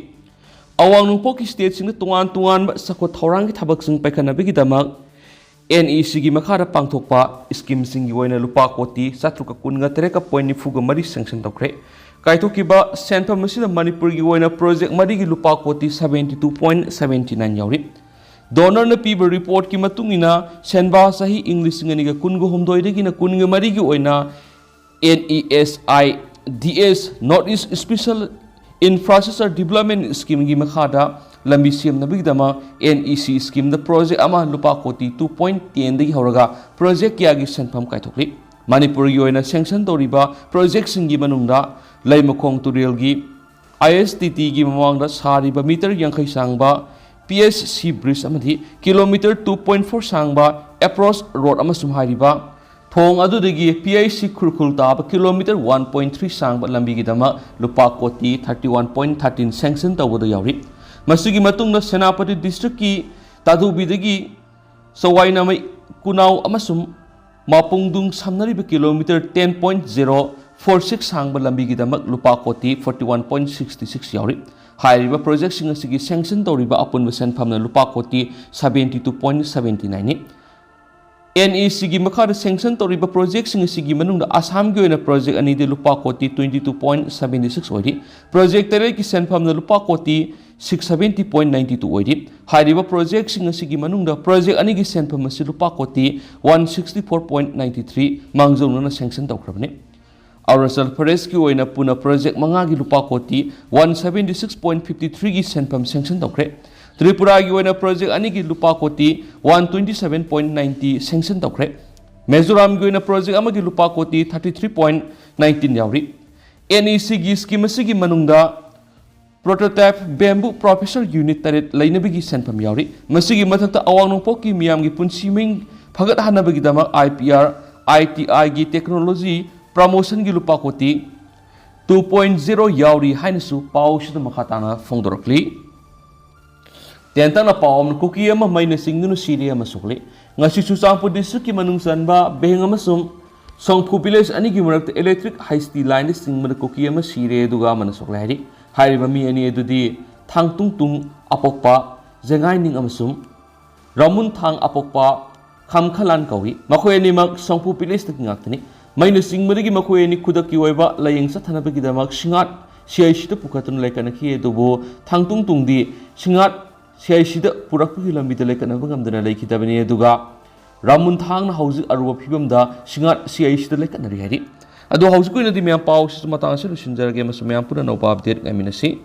ꯑꯋꯥꯡ ꯅꯣꯡꯄꯣꯛꯀꯤ ꯁ꯭ꯇꯦꯠꯁꯤꯡꯗ ꯇꯣꯉꯥꯟ ꯇꯣꯉꯥꯟꯕ ꯆꯥꯎꯈꯠ ꯊꯧꯔꯥꯡꯒꯤ ꯊꯕꯛꯁꯤꯡ ꯄꯥꯏꯈꯠꯅꯕꯒꯤꯗꯃꯛ ꯑꯦꯟ ꯏ ꯁꯤꯒꯤ ꯃꯈꯥꯗ ꯄꯥꯡꯊꯣꯛꯄ ꯁ꯭ꯀꯤꯝꯁꯤꯡꯒꯤ ꯑꯣꯏꯅ ꯂꯨꯄꯥ ꯀꯣꯇꯤ ꯆꯥꯇ꯭ꯔꯨꯛꯀ ꯀꯨꯟꯒ ꯇꯔꯦꯠꯀ ꯄꯣꯏꯟ ꯅꯤꯐꯨꯒ ꯃꯔꯤ ꯁꯦꯡꯁꯟ ꯇꯧꯈ꯭ꯔꯦ꯫ ꯀꯥꯏꯊꯣꯛꯈꯤꯕ ꯁꯦꯟꯐꯝ ꯑꯁꯤꯅ ꯃꯅꯤꯄꯨꯔꯒꯤ ꯑꯣꯏꯅ ꯄ꯭ꯔꯣꯖꯦꯛ ꯃꯔꯤꯒꯤ ꯂꯨꯄꯥ ꯀꯣꯇꯤ seventy two point seventy nine ꯌꯥꯎꯔꯤ꯫ ꯗꯣꯅꯔꯅ ꯄꯤꯕ ꯔꯤꯄꯣꯔꯠꯀꯤ ꯃꯇꯨꯡ ꯏꯟꯅ, ꯁꯦꯟꯕꯥ ꯆꯍꯤ ꯏꯪ ꯂꯤꯁꯤꯡ ꯑꯅꯤꯒ ꯀꯨꯟꯒ ꯍꯨꯝꯗꯣꯏꯗꯒꯤꯅ ꯀꯨꯟꯒ ꯃꯔꯤꯒꯤ ꯑꯣꯏꯅ N E S I D S, North East Special Infrastructure Development Scheme ꯒꯤ ꯃꯈꯥꯗ ꯂꯝꯕꯤ ꯁꯦꯝꯅꯕꯒꯤꯗꯃꯛ NEC schemeꯗ project ꯑꯃ ꯂꯨꯄꯥ ꯀꯣꯇꯤ two point ten ꯗꯒꯤ ꯍꯧꯔꯒ project ꯀꯌꯥꯒꯤ ꯁꯦꯟꯐꯝ ꯀꯥꯏꯊꯣꯛꯂꯤ꯫ ꯃꯅꯤꯄꯨꯔꯒꯤ ꯑꯣꯏꯅ sanction ꯇꯧꯔꯤꯕ projectꯁꯤꯡꯒꯤ ꯃꯅꯨꯡꯗ ꯂꯩꯃꯈꯣꯡ ꯇꯨꯔꯦꯜꯒꯤ ISTTꯒꯤ ꯃꯃꯥꯡꯗ ꯁꯥꯔꯤꯕ meter ꯌꯥꯡꯈꯩ ꯁꯥꯡꯕ PHC bridge ꯑꯃꯗꯤ kilometre two point four ꯁꯥꯡꯕ approach road ꯑꯃꯁꯨꯡ ꯍꯥꯏꯔꯤꯕ ꯊꯣꯡ ꯑꯗꯨꯗꯒꯤ PHC ꯈꯨꯔꯈꯨꯜ ꯇꯥꯕ kilometre one point three ꯁꯥꯡꯕ ꯂꯝꯕꯤꯒꯤꯗꯃꯛ ꯂꯨꯄꯥ ꯀꯣꯇꯤ thirty one point thirteen sanction ꯇꯧꯕꯗ ꯌꯥꯎꯔꯤ꯫ ꯃꯁꯤꯒꯤ ꯃꯇꯨꯡꯗ ꯁꯦꯅꯥꯄꯇꯤ districtꯀꯤ ꯇꯥꯗꯨꯕꯤꯗꯒꯤ ꯆꯋꯥꯏꯅꯃꯩ ꯀꯨꯅꯥꯎ ꯑꯃꯁꯨꯡ ꯃꯥꯄꯨꯡꯗꯨꯡ ꯁꯝꯅꯔꯤꯕ kilometre ten point zero four six ꯁꯥꯡꯕ ꯂꯝꯕꯤꯒꯤꯗꯃꯛ ꯂꯨꯄꯥ ꯀꯣꯇꯤ forty one point sixty six ꯌꯥꯎꯔꯤ꯫ ꯍꯥꯏꯔꯤꯕ projectꯁꯤꯡ ꯑꯁꯤꯒꯤ sanction ꯇꯧꯔꯤꯕ ꯑꯄꯨꯟꯕ ꯁꯦꯟꯐꯝꯅ ꯂꯨꯄꯥ ꯀꯣꯇꯤ seventy two point seventy nineꯅꯤ꯫ NECꯒꯤ ꯃꯈꯥꯗ sanction ꯇꯧꯔꯤꯕ projectꯁꯤꯡ ꯑꯁꯤꯒꯤ ꯃꯅꯨꯡꯗ ꯑꯁꯥꯝꯒꯤ ꯑꯣꯏꯅ project ꯑꯅꯤꯗꯤ ꯂꯨꯄꯥ ꯀꯣꯇꯤ twenty two point seventy six ꯑꯣꯏꯔꯤ꯫ Project ꯇꯔꯦꯠꯀꯤ ꯁꯦꯟꯐꯝꯅ ꯂꯨꯄꯥ ꯀꯣꯇꯤ six seventy point ninety two ꯑꯣꯏꯔꯤ꯫ ꯍꯥꯏꯔꯤꯕ projectꯁꯤꯡ ꯑꯁꯤꯒꯤ ꯃꯅꯨꯡꯗ project ꯑꯅꯤꯒꯤ ꯁꯦꯟꯐꯝ ꯑꯁꯤ ꯂꯨꯄꯥ ꯀꯣꯇꯤ one sixty four point ninety three ꯃꯥꯡꯖꯧꯅꯅ sanction ꯇꯧꯈ꯭ꯔꯕꯅꯤ꯫ ꯑꯔꯨꯅꯥꯆꯜ ꯄ꯭ꯔꯗꯦꯁꯀꯤ ꯑꯣꯏꯅ ꯄꯨꯟꯅ project ꯃꯉꯥꯒꯤ ꯂꯨꯄꯥ ꯀꯣꯇꯤ one seventy six point fifty threeꯒꯤ ꯁꯦꯟꯐꯝ sanction ꯇꯧꯈ꯭ꯔꯦ꯫ ꯇ꯭ꯔꯤꯄꯨꯔꯥꯒꯤ ꯑꯣꯏꯅ project ꯑꯅꯤꯒꯤ ꯂꯨꯄꯥ ꯀꯣꯇꯤ one twenty seven point ninety sanction ꯇꯧꯈ꯭ꯔꯦ꯫ ꯃꯤꯖꯣꯔꯥꯝꯒꯤ ꯑꯣꯏꯅ project ꯑꯃꯒꯤ ꯂꯨꯄꯥ ꯀꯣꯇꯤ thirty three point nineteen ꯌꯥꯎꯔꯤ꯫ NECꯒꯤ scheme ꯑꯁꯤꯒꯤ ꯃꯅꯨꯡꯗ prototype bamboo processor unit ꯇꯔꯦꯠ ꯂꯩꯅꯕꯒꯤ ꯁꯦꯟꯐꯝ ꯌꯥꯎꯔꯤ꯫ ꯃꯁꯤꯒꯤ ꯃꯊꯛꯇ ꯑꯋꯥꯡ ꯅꯣꯡꯄꯣꯛꯀꯤ ꯃꯤꯌꯥꯝꯒꯤ ꯄꯨꯟꯁꯤ ꯃꯍꯤꯡ ꯐꯒꯠꯍꯟꯅꯕꯒꯤꯗꯃꯛ IPR, ITIꯒꯤ technology promotionꯒꯤ ꯂꯨꯄꯥ ꯀꯣꯇꯤ two point zero ꯌꯥꯎꯔꯤ ꯍꯥꯏꯅꯁꯨ ꯄꯥꯎꯁꯤꯗ ꯃꯈꯥ ꯇꯥꯅ ꯐꯣꯡꯗꯣꯔꯛꯂꯤ꯫ ꯇꯦꯟꯇꯛꯅ ꯄꯥꯎ ꯑꯃꯅ, ꯀꯨꯀꯤ ꯑꯃ ꯃꯩꯅ ꯆꯤꯡꯗꯨꯅ ꯁꯤꯔꯦ ꯑꯃ ꯁꯣꯛꯂꯤ꯫ ꯉꯁꯤ ꯆꯨꯔꯆꯥꯟꯄꯨꯔ districtꯀꯤ ꯃꯅꯨꯡ ꯆꯟꯕ ꯕꯦꯡ ꯑꯃꯁꯨꯡ ꯁꯣꯡꯐꯨ village ꯑꯅꯤꯒꯤ ꯃꯔꯛꯇ electric high speed lineꯗ ꯆꯤꯡꯕꯗ ꯀꯨꯀꯤ ꯑꯃ ꯁꯤꯔꯦ ꯑꯗꯨꯒ ꯑꯃꯅ ꯁꯣꯛꯂꯦ ꯍꯥꯏꯔꯤ꯫ ꯍꯥꯏꯔꯤꯕ ꯃꯤ ꯑꯅꯤ ꯑꯗꯨꯗꯤ ꯊꯥꯡꯇꯨꯡꯇꯨꯡ ꯑꯄꯣꯛꯄ ꯖꯦꯡꯒꯥꯏꯅꯤꯡ ꯑꯃꯁꯨꯡ ꯔꯥꯃꯨꯟꯊꯥꯡ ꯑꯄꯣꯛꯄ ꯈꯝꯈꯂꯥꯟ ꯀꯧꯏ꯫ ꯃꯈꯣꯏ ꯑꯅꯤꯃꯛ ꯁꯣꯡꯐꯨ villageꯇꯒꯤ ꯉꯥꯛꯇꯅꯤ꯫ ꯃꯩꯅ ꯆꯤꯡꯕꯗꯒꯤ ꯃꯈꯣꯏ ꯑꯅꯤ ꯈꯨꯗꯛꯀꯤ ꯑꯣꯏꯕ ꯂꯥꯌꯦꯡ ꯆꯠꯊꯅꯕꯒꯤꯗꯃꯛ ꯁꯤꯡꯉꯥꯠ CICꯗ ꯄꯨꯈꯠꯇꯨꯅ ꯂꯩꯀꯠꯅꯈꯤ, ꯑꯗꯨꯕꯨ ꯊꯥꯡꯇꯨꯡꯇꯨꯡꯗꯤ ꯁꯤꯡꯉꯥꯠ CICꯗ ꯄꯨꯔꯛꯄꯒꯤ ꯂꯝꯕꯤꯗ ꯂꯩꯀꯠꯅꯕ ꯉꯝꯗꯅ ꯂꯩꯈꯤꯗꯕꯅꯤ꯫ ꯑꯗꯨꯒ ꯔꯥꯃꯨꯟꯊꯥꯡꯅ ꯍꯧꯖꯤꯛ ꯑꯔꯨꯕ ꯐꯤꯕꯝꯗ ꯁꯤꯡꯉꯥꯠ CICꯗ ꯂꯩꯀꯠꯅꯔꯤ ꯍꯥꯏꯔꯤ꯫ ꯑꯗꯣ ꯍꯧꯖꯤꯛꯀꯤ ꯑꯣꯏꯅꯗꯤ ꯃꯌꯥꯝ ꯄꯥꯎꯁꯤꯁꯨ ꯃꯇꯥꯡ ꯑꯁꯤꯗ ꯂꯣꯏꯁꯤꯟꯖꯔꯒꯦ ꯑꯃꯁꯨꯡ ꯃꯌꯥꯝ ꯄꯨꯟꯅ ꯑꯅꯧꯕ update ꯉꯥꯏꯃꯤꯟꯅꯁꯤ꯫